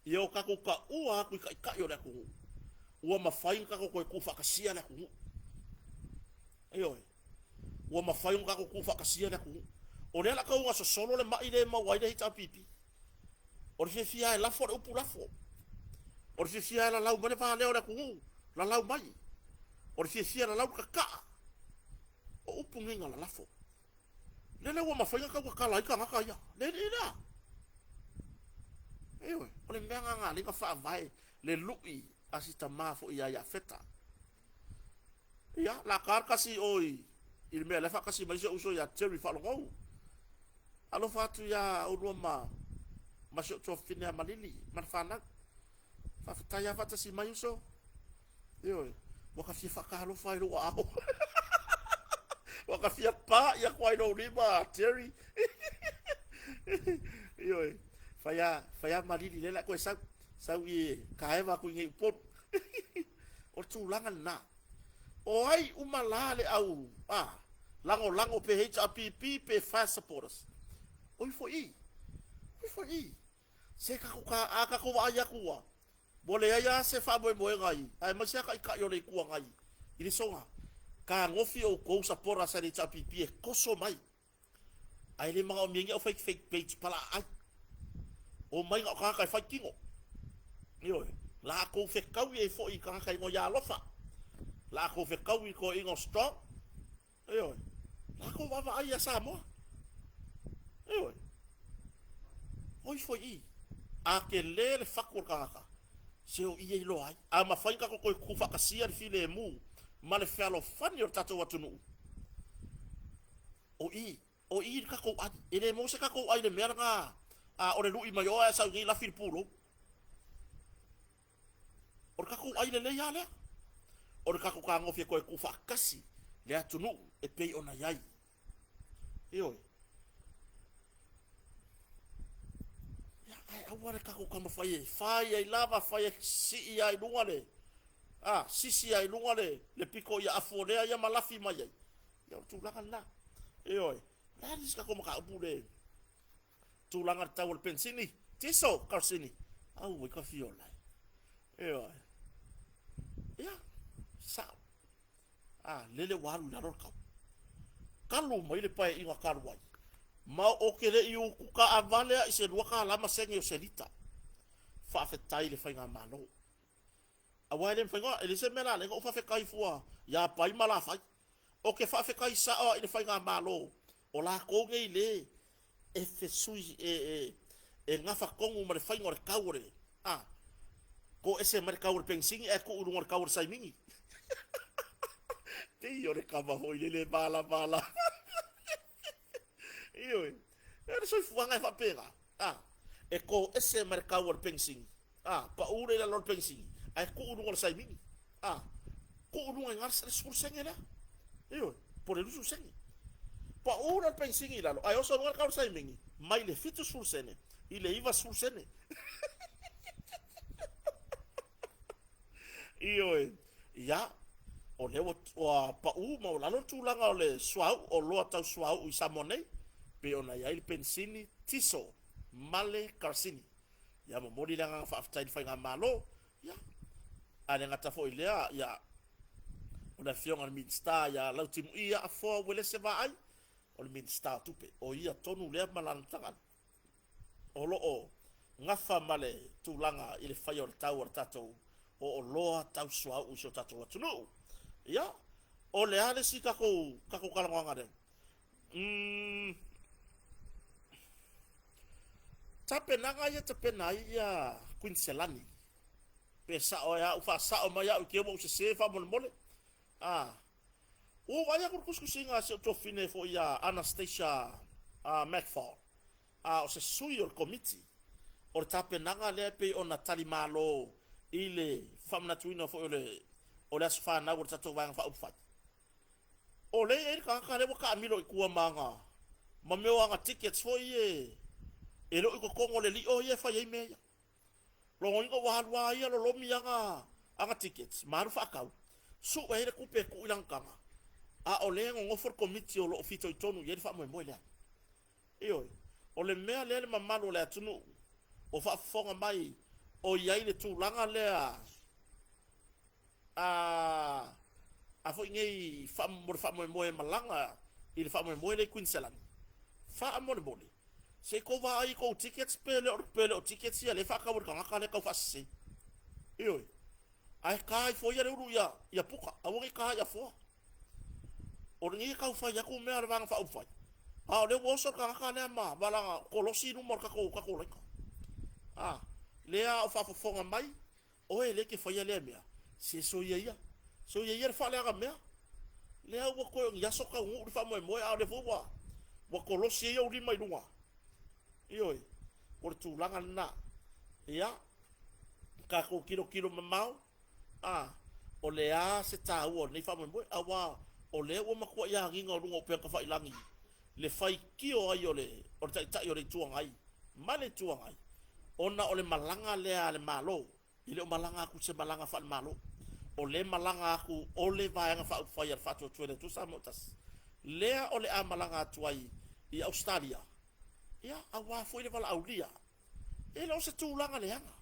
ia o tatou taua atu i taitai o le atunuu, ua mafai ona tatou toe tuufaatasia le atunuu. Ioe. Ua mafai ona tatou tuufaatasia le atunuu. O lea o le a tau ina sosolo le mai lea e maua ai le HRPP. O le fiafia lava e lafo le upu lafo. O le fiafia lava e lalau mai le valea o le atunuu, lalau mai. O le fiafia e lalau le tataa. O upu nei na lalafo. Lele ua mafai ona tau tatala ai tagata ia. Le alii lea. Ioe, o le mea lena na ala ai ona faavae le lui a si tama foi ia Iafeta. Ia, la ta le tasi i o i, i le mea la e faatasi mai si ou uso ia Jerry Faalogou. Alofa atu iā oulua ma, ma si ou tuafafine ia Malili ma le fanau. Faafetai lava faatasi mai uso. Ioe, ua ta fia faatalofa i lou aao. Ua ta fia pa'i atu lava i lou lima Jerry. Ioe, fai a, fai a Malili lea o le a e toe sau. Sau i e kaeva atu i nei Upolu. O le tulaga lena. O ai uma la le au a, lagolago pe HRPP pe FAST supporters. O ifo i i. O ifo i i. Se tatou ta, a tatou vaai atu ua, ua leai lava se faamoemoega i, aemaise lava taitai o le Itu Agai i le soga. Tagofi outou supporters a le HRPP e toso mai. Ae le manaomia ai ni au fai fake page palaaai. Omai na o tagata e fai tino. Ioe. Latou fetaui ai foi i tagata igoa ia Alofa. Latou fetaui i toeaiina o Strong. Ioe. Latou vaavaai ia Samoa. Ioe. O ifo i i. A tele le fatu o le tagata, se o i e iloa ai. A mafai ona tatou toe tuufaatasia le filemu ma le fealofani o le tatou atunuu, O i, o i le tatou ai. E le maua se tatou ai i le mea lena, a o le lui mai o ae sau i nei lafi le pulou. O le tatou ai lelei lava lea. O le tatou fetagofi e toe tuufaatasi le atunuu e pei ona i ai. Ioe. Ia, ae aua le tatou taumafai e fai ai lava, fai ai, sii lava i luga le, a, sisi lava i luga le, le pito ia afu o lea ia ma lafi mai ai. Ia o le tulaga lena. Ioe. O le a le isi tatou mataupu le tulaga i le tau o le penisini, tiso, karosini. Auai ka fiola e. Ioe. Ia, sao. A, lele ua alu i lalo le tau. Talu mai le paeaiga talu ai, ma ou te le i utu taavale lava i se $2 ma sene o se lita. Faafetai i le Faigamalo. Aua e le mafai ona, e leai se mea la ala ai ona ou faafetai fua ia Pai ma Lafai. Ou te faafetai sao lava i le Faigamalo, o latou nei le e fesui, e, e, e gafa tonu ma le faiga o le tau o le, a, toese mai le tau o le penisini ae tuu i luga o le tau o le saimini. Pei o le kava foi lele e malamalama. Ioe, o le soifuaga e faapena, a, e toese mai le tau o le penisini, a, pau lea i lalo o le penisini, ae tuu i luga o le saimini, a, tuu i luga i ina le 10 sene lea, ioe, po o le 20 sene. Pau lea o le penisini i lalo, ae oso i luga le tau o le saimini, mai le 70 sene i le 90 sene. Ioe. Ia, o lea ua, ua pau maualalo le tulaga o le suauu, oloa tau suauu i Samoa nei, pei ona i ai le penisini, tiso ma le karasini. Ia, momoli le agaga faafetai i le Faigamalo. Ia, ae le gata foi i lea, ia, o le Afioga i le Minisita ia Lautimuia Afoa Uelese Vaai, o le Minisita o Tupe, o ia tonu lea ma lana tagata o lo o gafa ma le tulaga i le faia o le tau o le tatou o oloa tau suauu i si o tatou atunuu. Ia, o le a le isi tatou talanoaga lea? Tapenaga ia tapena ai ia Kuiniselani. Pe sao ai au, faasao mai au i te i ua ou sese faamolemole. A, ua ou vaai atu i le tusitusiga a si ou tuafafine foi ia Anastasia McFall, a o se sui o le Komiti o le tapenaga lea e pei ona talimalo i le faamanatuina foi o le aso fanau o le tatou Vaega Faaupufai. O lea e i ai le tagata lea ua taamilo i tua ma ana ma mea o ana tickets foi ia e le o i totonu o le lio ia e fai ai mea ia. Lona uiga ua alu lava ia lolomi ana tickets ma alu faatau, sue ai le tupe e tuu i lana taga, a o lea e nonofo le Komiti o lo o fitoitonu i ai le faamoemoe lea. Ioe, o le mea lea le mamalu o le atunuu o faafofoga mai o i ai le tulaga lea a foi nei mo le faamoemoe e malaga i le faamoemoe lea i Kuiniselani. Faamolemole, se i tou vaai i tou tickets pe le o, pe le o tickets ia lea e faatau e le tagata lea e tau faasese. Ioe, ae ta ifo ia le ulu ia, ia puka, aua ne i ta i Afoa. O lenei e tau fai atu mea a le Vaega Faaupufai, a o lea ua oso le tagata lea ma lana kolosi i luma o le tatou laina. A, lea a o faafofoga mai, oe lea e te faia lea mea, se soia ia, soia ia le faaleaga mea. Lea ua toe o ni aso taunuu le faamoemoe, a o lea foi ua kolosi ai ou lima i luga. Ioe, o le tulaga lena. Ia, tatou tilotilo mamao, a, o le a se taua o lenei faamoemoe, aua o lea ua matuai agiga o luga o upega tafailagi le faitio ai o le Taitai o le Itu Agai ma le Itu Agai, ona o le malaga lea a le Malo, e le o malaga atu i se malaga faale-Malo, o lea e malaga atu o le Vaega Faaupufai a le Faatuatua i le Atua Samoa Tasi, lea o le a malaga atu ai i Ausetalia, ia, aua foi le valaaulia. E le o se tulaga leaga.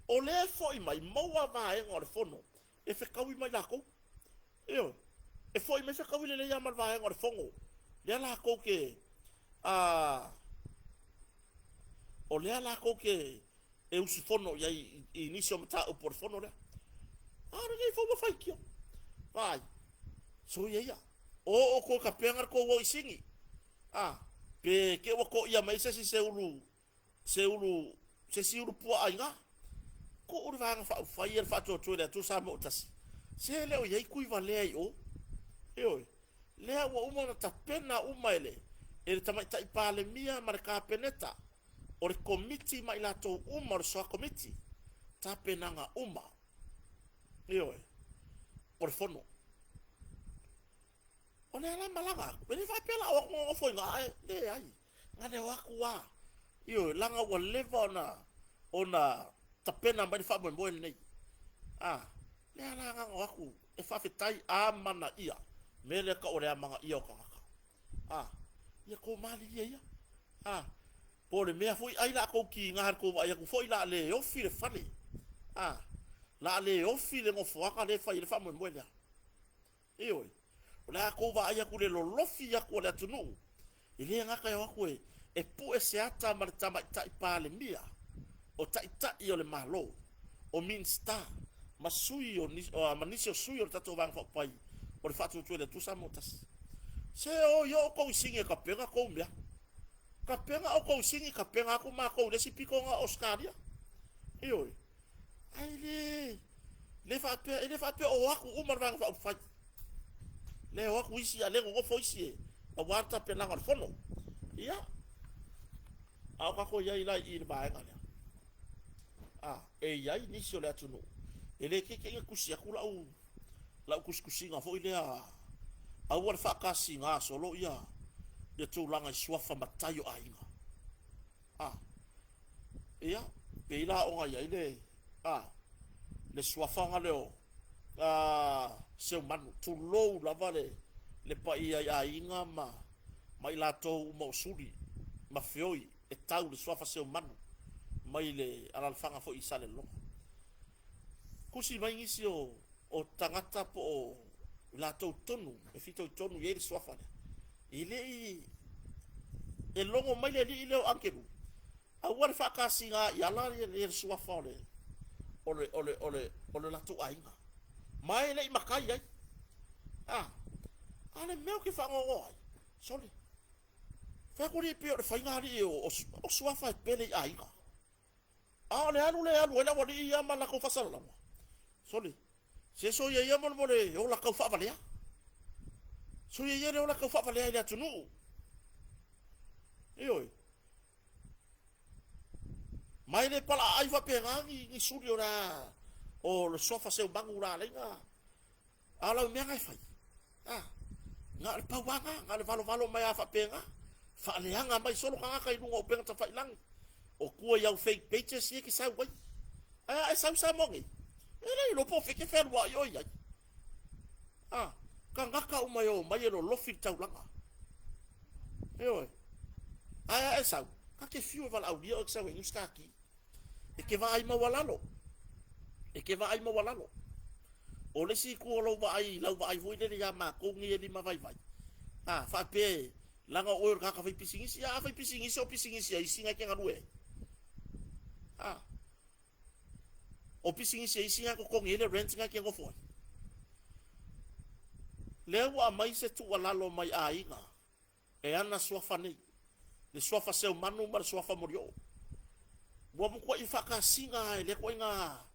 O lea e foi mai, maua vaega o le fono e fetaui mai latou. Ioe, e foi mai fetaui lelei lava ma le vaega o le fono. Lea latou te, a, o lea latou te e usufono i ai i nisi o mataupu o le fono lea. A o lenei foi ua faitio. Vaai, soia ia. O outou e tapena le tou o i Sini. A, pe te i ua toia mai se isi se ulu se ulu, se isi ulu puaa i ina. Tuu le Vaega Faaupufai ia le Faatuatua i le Atua Samoa Tasi, se le o i ai tuivalea i o. Ioe, lea ua uma ona tapena uma e le, e le Tamaitai Palemia ma le Kapeneta, o le Komiti ma i latou uma o le Soa Komiti, tapenaga uma. Ioe, o le fono. O lea la e malaga atu, e le faapea la o atu nonofo i ina, ae leai. Na le o atu lava. Ioe, leaga ua leva ona tapena mai le faamoemoe lenei. A, lea la na ona o atu e faafetai amanaia mea lea tau o le amanaia o tagata. A, ia tou malilie ia. A, po o le mea foi ai la tou tiga i le tou vaai atu foi la le ofi le fale. A, la le ofi le nofoaga lea e fai ai le faamoemoe lea. Ioe, o le a tou vaai atu i le lolofi atu o le atunuu, e le gata e o atu e pue se ata ma le Tamaitai Palemia, o Taitai o le Malo, o Minisita, ma sui o, ma nisi o sui o le tatou Vaega Faaupufai o le Faatuatua i le Atua Samoa Tasi. Se o i o outou i Sini e tapena tou mea. Tapena outou i Sini, tapena atu matou i le isi pito o Ausetalia. Ioe. Ae le, le faapea, e le faapea o atu uma le Vaega Faaupufai. Le o atu isi, a le nonofo isi e aua le tapenaga o le fono. Ia, a o tatou i ai la i i le vaega lea. A, e i ai nisi o le atunuu, e le te i ina tusi atu lau tusitusiga foi lea, aua le faatasiga solo ia tulaga i suafa matai o aiga. A, ia, pei la ona i ai le, a, le suafa na lea o, Seumanu, tulou lava le le paia i aiga ma ma i latou uma o suli ma feoi e tau le suafa Seumanu mai le alalafaga foi i Salelologa. Tusi mai nisi o tagata po o i latou tonu e fitoitonu i ai le suafa lea, e le i e logo mai le alii lea o Angelu, aua le faatasiga i ala le suafa o le o le o le o le o le latou aiga. Ma e le i matai ai. A, a le mea ou te faanoanoa ai, sole, fai atu alii pei o le faiga alii o suafa e pele i aiga. A o le alu lea e alu ai le aualii ia ma latou faasalalauga, sole, se soia ia molemole e ola tau faavalea. Soia ia le ola tau faavalea i le atunuu. Ioe. Ma e le palaaai faapena ni suli o le a o le suafa Seumanu la alaiga. A o lau mea na e fai, a, na o le pau lava na, na o le valovalo mai lava faapena, faaleaga mai solo tagata i luga o upega tafailagi, o tua i au fake pages ia e te sau ai. Ae a e sau i Samoa nei, e le iloa po o fea e te fealuai oe i ai. A, tagata uma e omai e lolofi le taulaga. Ioe. Ae a e sau, ta te fiu e valaaulia oe e te sau e inu se tati. E te vaai maualalo. E te vaai maualalo. O le isi itu o lou vaai, lau vaai foi lele ia matou nei e limavaivai, a faapea e leaga o oe o le tagata faipisinisi, a faipisinisi o pisinisi a isi na e te galue ai. A, o pisinisi a isi na e totogi ai le rent na e te nofo ai. Lea ua aumai se tuualalo mai aiga e ana suafa nei, le suafa Seumanu ma le suafa Molioo. Ua matuai faatasiga lava e lea ituaiga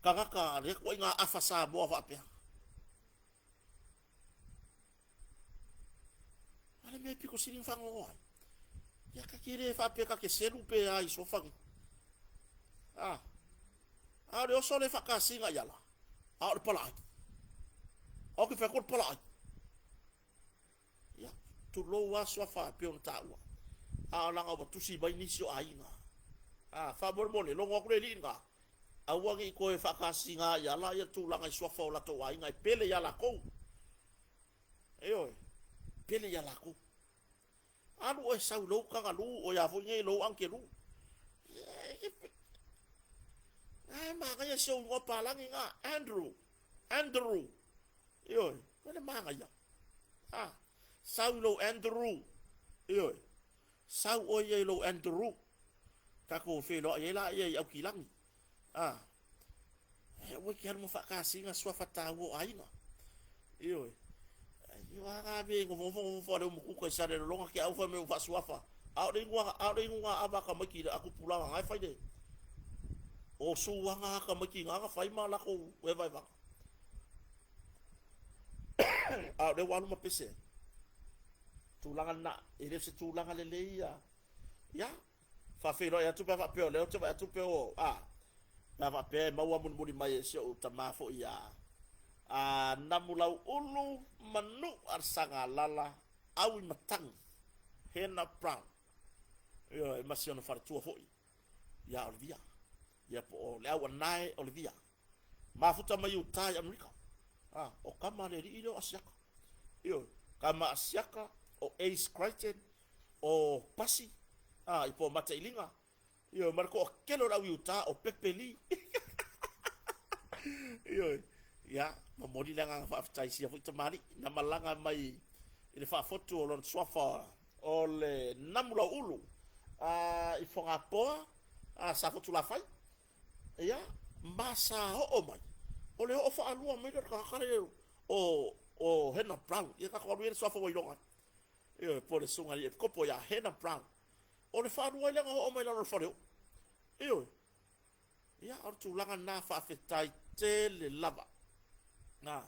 tagata, lea ituaiga afa Samoa faapea. A le mea e pito sili ona faanoanoa ai, ia ta te le faapea ta te selu pe a i suafa nei. A, a o le oso lea e faatasiga i ala, a o le palaai. A o ke fai atu o le palaai. Ia, tulou lava suafa e pei ona taua. A o leaga ua tusi mai nisi o aiga. A, faamolemole, logo atu le alii lena, aua ne i toe faatasiga i ala ia tulaga i suafa o latou aiga e pele ia latou. Ioe, pele ia latou. Alu oe sau i lou tagalu, o ia foi nei lou angelu. Ae manaia si ou igoa palagi na, Andrew, Andrew. Ioe, o le manaia. A, sau i lou Andrew. Ioe, sau oe ia i lou Andrew. Tatou feiloai ai laia i Aukilagi. A, e aua e te alu ma faatasiga suafa taua o aiga. Ioe. Io a ga me nofo nofo nofo ale umukuka i sale lolonga ke au fai mai ua faasuafa. A o le igoa, a o le igoa ava a tamaiti a tupulaga na e fai le o suaga a tamaiti na na fai ma latou evaevaga. A o lea ua alu ma pese ai. Tulaga lena, e le o se tulaga lelei ia. Ia, faafeiloai atu pe a faapea o lea ou te vaai atu pe o, a, pe a faapea e maua mulimuli mai e si ou tama foi ia a Namulauulu Manu a le Sagalala Auimatagi Hena Brown. Ioe, ma si ona faletua foi ia Olivia. Ia po o le Auanae Olivia. Mafuta mai uta i Amerika. A, o tama a le alii lea o Asiaka. Ioe, tama Asiaka o Ace Crichton, o Pasi, a, i po o Matailiga. Ioe, ma le toatele o le au Utah o Pepe Lee. Ioe, ia, momoli le agaga faafetai i sia foi tamalii na malaga mai i le faafotu o lona suafa o le Namulauulu a, i Fogapoa, a, Safotulafai. Ia, ma sa oo mai, o le oo faalua mai lea o le tagata lea o Hannah Brown. Ia tatou alu ia i le suafa ua iloga ai. Ioe, po o le susuga i le Epikopo ia Hannah Brown. O le faalua ai lea na oo mai i lalo o le faleoo. Ioe. Ia, o le tulaga lena, faafetai tele lava. Na,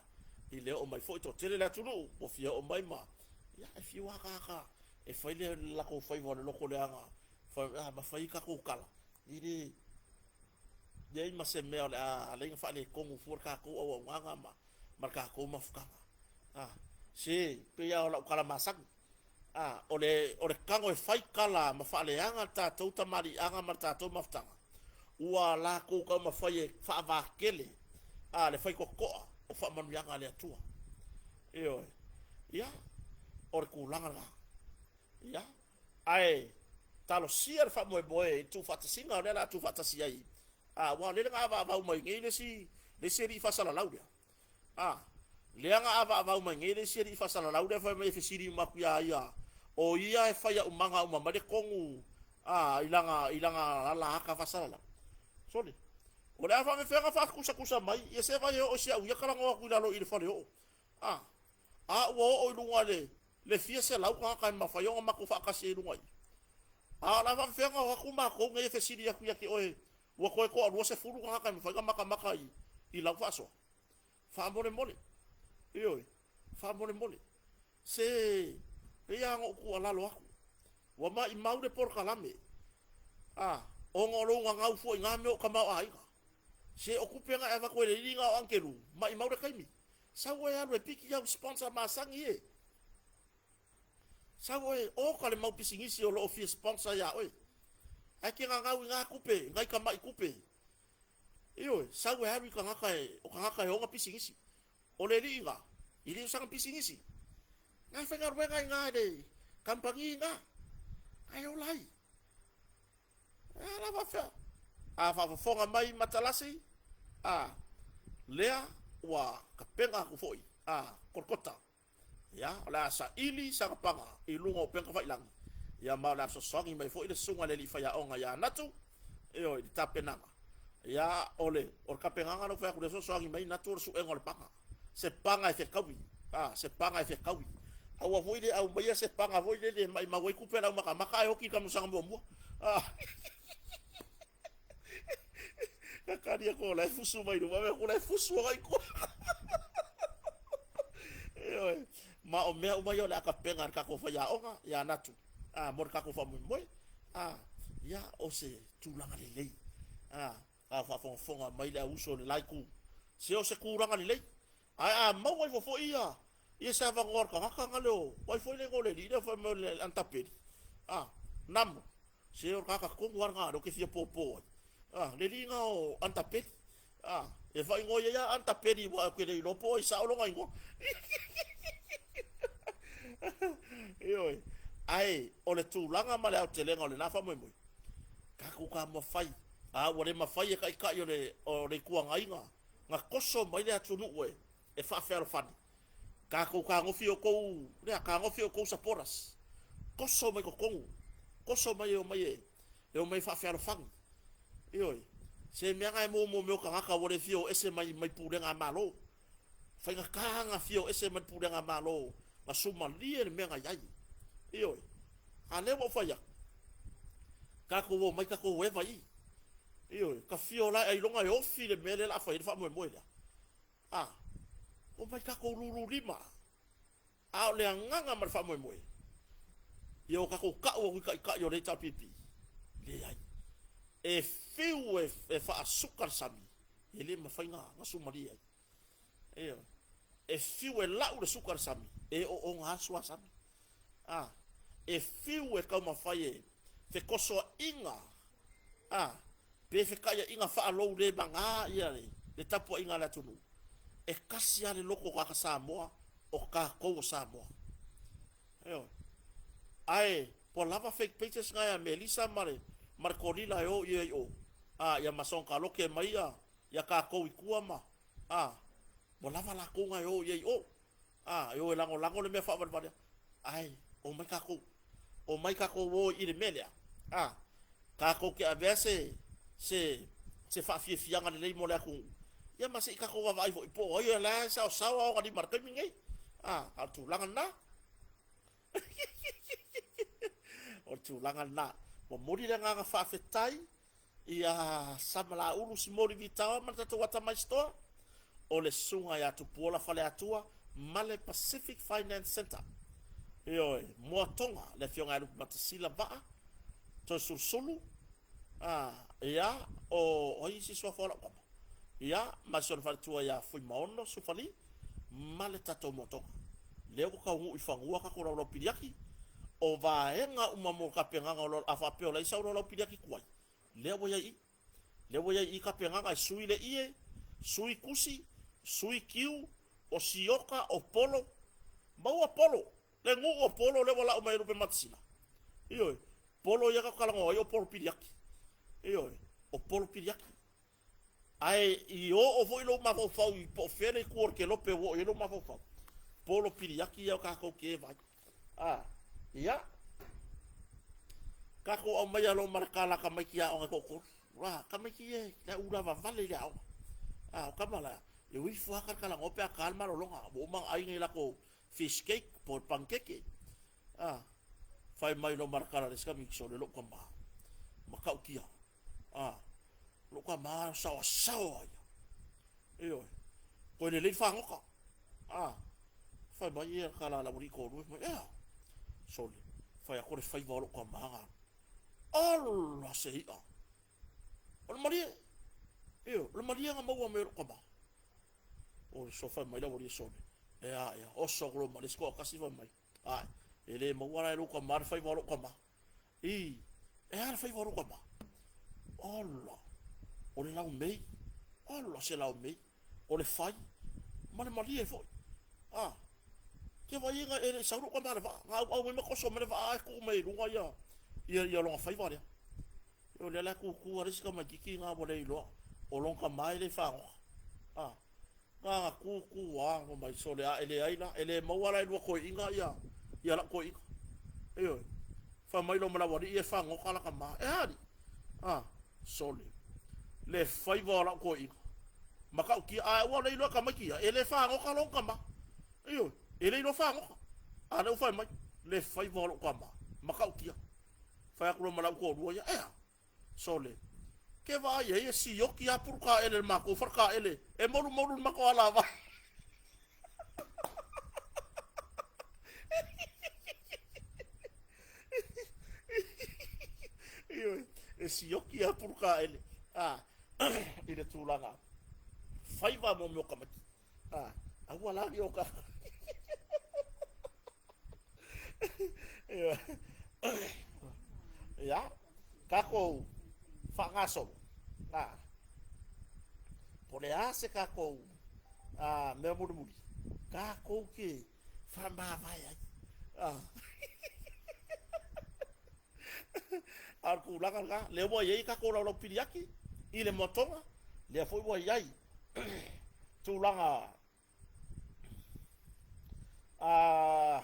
i le oo mai foi, toatele le atunuu ua fia oo mai ma, ia, e fiu lava tagata e fai le latou faiva o le loto leaga, ma fai tatou tala, e le leai ma se mea o le a ala ai ona faaletonu fua le tatou auaunaga ma le tatou mafutaga. A, se, pei lava o lau tala masani, a, o le tago e fai tala ma faaleaga le tatou tamaliiaga ma le tatou mafutaga, ua latou taumafai e faavakele, a, le faitotoa. o faamanuiaga a le Atua. Ioe. Ia, o le tulaga lena. Ia, ae talosia le faamoemoe i le tuufaatasiga o lea o le a tuufaatasi ai. A, aua o lea na avaavau mai nei le isi, le isi alii faasalalau lea. A, lea na avaavau mai nei le isi alii faasalalau lea fai mai e fesili uma atu iā ia, o ia e fai aumaga uma mai le tonu a, i lana, i lana alahata faasalalau. Sole, o le a faafefea ona faatusatusa mai, ia se vaai e oo i si au ia talanoa atu i lalo i le faleoo. A, a ua oo i luga i le, le fia selau tagata e mafai ona matou faatasi ai i luga i i. A o le a faafefea ona o atu matou nei e fesili atu ia te oe, ua toe toalua sefulu tagata e mafai ona matamata i, i lau faasoa? Faamolemole. Ioe, faamolemole. Se, pei lava ona ou tuualalo atu, ua maimau le polokalame, a, ona o lou gagau fua i na mea o tamaoaiga. Se o tupe na e avatu e le alii na o Angelu, maimau le taimi. Sau oe alu e piki au sponsor masani e. Sau oe oka le mau pisinisi o lo o fia sponsor iā oe. Ae te gagau i na tupe, nai tamai tupe. Ioe, sau e alu i tagata e, o tagata e ona pisinisi. O le alii na, e le o sana pisinisi. Na e faigaluega i na i le kamupani na. Ae ola ai. A la faafefea? A faafofoga mai Matalasi, a, lea ua tapena atu foi a Kolokota. Ia, o le a saili sana paga i luga o upega tafailagi. Ia, ma o le a fesoasoani mai foi le susuga i le alii faiaoga ia Natu, ioe, i le tapenaga. Ia, o le, o le tapenaga lea ua fai atu lea fesoasoani mai Natu o le suega o le paga. Se paga e fetaui, a, se paga e fetaui. Aua foi le aumaia se paga foi lele e maimau ai tupe a le aumatamata ae oti i le taamilosaga muamua. A. Kakali atu o la e fusu mai luma, atu la e fusu agai i tua. Ioe, ma o mea uma ia o le a tapena e le tatou faiaoga ia Natu, a, mo le tatou faamoemoe. A, ia, o se tulaga lelei. A, a faafogafoga mai le auuso o le la itu, se o se tulaga lelei. Ae a maua ifo foi ia, ia se avanoa o le tagata na leo, ai foi le igoa o le alii lea fai mai o le Anatapeli. A, Namo, se o le tagata tonu lava lena o lea ou te fia popo ai. A, le alii lena o Anatapeli. A, e faaigoa ai lava Anatapeli aua ou te le iloa po o ai sao lona igoa. Ioe. Ae o le tulaga ma le aotelega o lena faamoemoe, tatou taumafai, a ua le mafai e Taitai o le, o le Itu Agai na toso mai le atunuu e, e faafealofani. Tatou tagofi outou, lea, tagofi outou supporters. Toso mai totonu, toso mai e omai e, e omai e faafealofani. Ioe, se mea na e maua mo mea o tagata ua le fia o ese mai, mai pulega a Malo. Faigata na fia o ese mai le pulega a Malo, na sumalie le mea na i ai. Ioe, a lea ua ou fai atu, tatou omai tatou eva i i. Ioe, ka fia o la e ailoga e ofi le mea lea o le a fai ai le faamoemoe lea. A, omai tatou lulu lima, a o le agaga ma le faamoemoe, ia o tatou tau atu i taitai o le HRPP, leai. E fiu e, e faasuka le sami, e le mafai na, na sumalie ai. Ioe. E fiu e lau le suka i le sami, e oona lava le suasami. A, e fiu e taumafai e fekosoaʻiga, a, pe fekaiaʻiga faalou le magā ia le, le tapuaiga a le atunuu, e tasi lava le loto o tagata Samoa, o tatou o Samoa. Ioe. Ae ua lava fake pages na ia Melisa ma le, ma le Kolila e o i ai i o, a, ia ma soga mai ia, ia tatou i tua ma, a, ua lava latou na e o i ai i o. A, e o e lagolago le mea faavalevalea. Ae, omai tatou, omai tatou o i le mea lea. A, tatou te avea se, se, se faafiafiaga lelei mo le atunuu. Ia ma se i tatou vaavaai foi po o ai o la e saosao a ona lima i le taimi lenei. A, a o le tulaga lena. O le tulaga lena. Momoli le agaga faafetai ia Samalaulu Simoli Vitaoa ma le tatou Atamai Store, o le susuga ia Tupuola Faleatua ma le Pacific Finance Centre. Ioe, Moatoga, le afioga ia Lupumatasila Vaa, Toesulusulu, a, ia, o, o ai isi suafa o lau tama? Ia, ma si ona faletua ia Fuimaono Sufali ma le tatou Moatoga. Lea ua taunuu i fanua tatou laulau piliaki, o vaega uma mo tapenaga o lo, a faapea o leai sau laulau piliaki tuai, lea ua i ai i. Lea ua i ai i tapenaga e sui le ie, sui tusi, Sui kiu, o sioka, o polo, maua polo, le nuu o polo lea ua lau mai e lupe matasila. Ioe, polo ia ka kalagoa ai o polo piliaki. Ioe, o polo piliaki. Ae i oo foi lou mafaufau i po o fea le itu o le kelope ua oo i ai lou mafaufau. Polo piliaki ia o tatou ke vai. A, ia. Tatou aumaia loa ma le tala a tamaiti aoga e toatolu. A, tamaiti ia e ula vale i le aoga. A, o tama la, e o ifo lava talatalanoa pe a ta le malologa. Ua uma ona ai nai latou fish cake po o le panukeke. A, fai mai loa ma le tala a le isi tamaiti, sole lou tama, matautia. A, lou tama saoasaoa ia. Ioe. Toe lelei le fagota. A, fai mai ia le tala a le aualii toalua, fai mai, ea, sole, fai atu le faiva o lou tama na alu. Ola se i'a. O le malie. Ioe, o le malie na maua mai e lou tama. O so fai mai le aualii, sole, ea, ea, oso atu loa ma le isi toatasi fai mai, ae, e le maua la e lou tama le faiva o lou tama. I, e a le faiva o lou tama? Ola, o le laumei. Ola se laumei. O le fai, ma le malie foi. A, ke vaai e le i sau lou tama i le vaa. Na auau mai ma toso mai le vaa ae tuu mai i luga ia, ia, ia lona faiva lea. O lea la e tutu lava le isi tamaitiiti lena ua le iloa, o lona tama e le fagota. A, Na ona tu tu a ma mai sole a e leai la, e le maua la e lua toeaiina ia ia la'u toeaina. Ioe. Fai mai loa ma le aualii e fagota lata ma. E a alii? A, sole. Le faiva o la'u toeaina. Matautia ae ua le iloa e tamaiti ia, e le fagota lona tama. Ioe, e le iloa fagota. A lea ua fai mai, le faiva o la'u tama. Matautia. Fai atu loa ma la'u toalua ia, e a? Sole, ke vaai ai e sioki lava pulutaele i le matou faletaele e molumolu i le matou alavai. Ioe, e sioki lava pulutaele a i le tulaga faiva mo mea o tamaiti. A, aua la ne i o ta Ia, tatou faagasolo, a, po o le a se tatou a, mea mulimuli tatou te faamavae ai. A, a o le tulaga lena, lea ua i ai tatou laulau piliaki i le moatoga, lea foi ua i ai tulaga a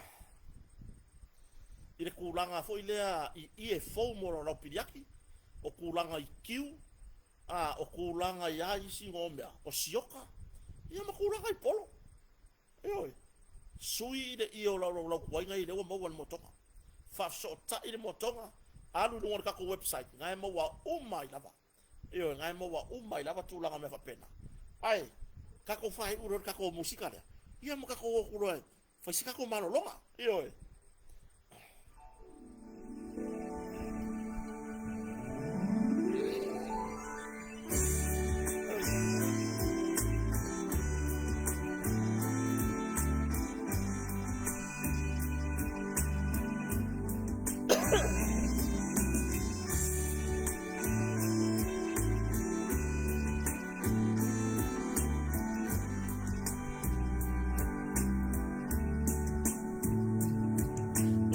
i le tulaga foi lea i ie fou mo laulau piliaki, o tulaga i kiu, a o tulaga i a isi igoa o mea, o sioka, ia ma tulaga i polo. Ioe, sui i le ie o lau laulautuaiga ia lea ua maua i le motoga. Faafesootai le motoga, alu i luga o le tatou website, na e maua uma ai lava. Ioe, na e maua uma ai lava tulaga o mea faapena. Ae, tatou faaiu loa le tatou musika lea, ia ma tatou o atu loa e fai se tatou malologa. Ioe.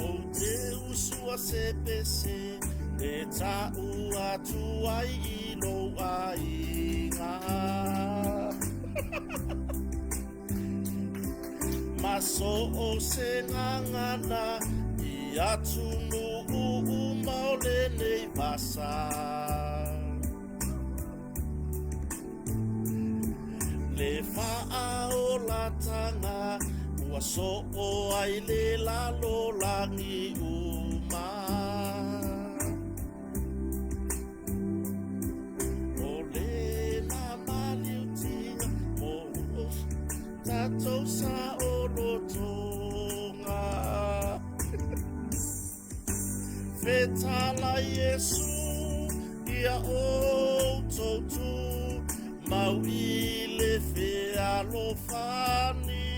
Ou te usu a se pese e ta'u atu ai i lou aiga. Ma so o se gagana i atunuu uma o lenei vasa. Le faaolatanga ua soo ai le lalolagi uma. O lena maliutiga mo tatou saolotoga. Fetala Iesu ia outou tu mau i le fealofani.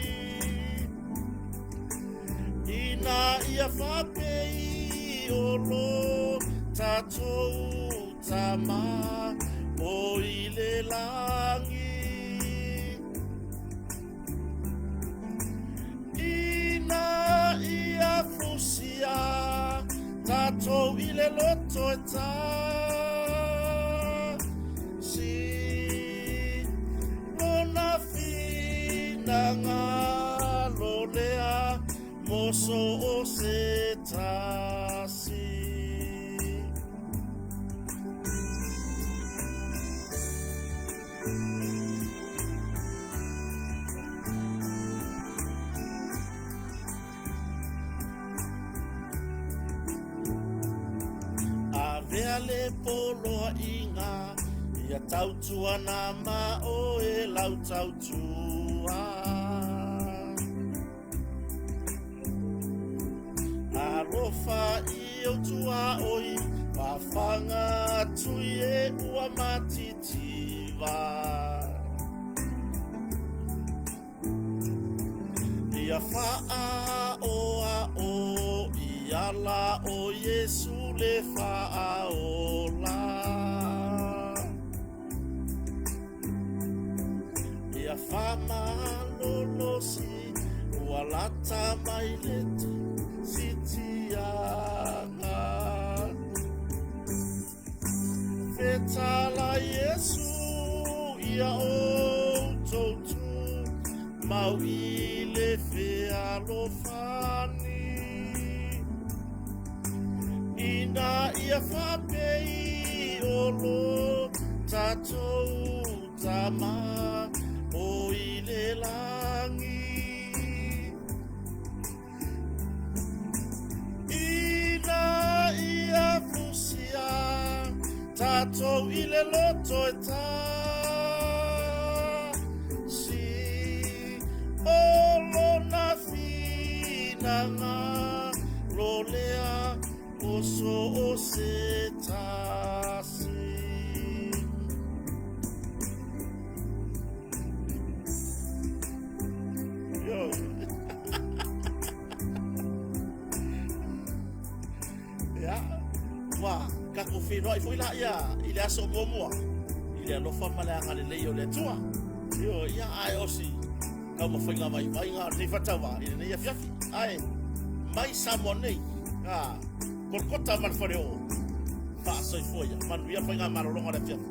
Ina ia faapei o lo tatou Tama o i le lagi. tatou i le loto e tasi. Lona finagalo lea mo so o se tasi. Avea le poloaiga ia tautuana ma oe lau tautua. Alofa i ou tuaoi, fafaga atu i e ua matitiva. Ia faaoao i ala o Iesu le faaola. Ia faamalolosi ua lata mai le sitiaga. Fetala Iesu ia outou tumau i le fealofani. Ina ia faapei o lo tatou Tama o i le lagi. Ina ia fusia tatou i le loto e tasi, o lona finagalo lea o so o se tasi. Yo. Ia, ua tatou feiloai foi laia i le aso muamua i le alofa ma le agalelei o le Atua. Ioe, ia ae o si taumafaiga vaivaiga o lenei faatauvaa i lenei afiafi. Ae mai Samoa nei, a Kolokota ma le Faleoo, faasoifua ia, manuia faigamalologa o le afiafi.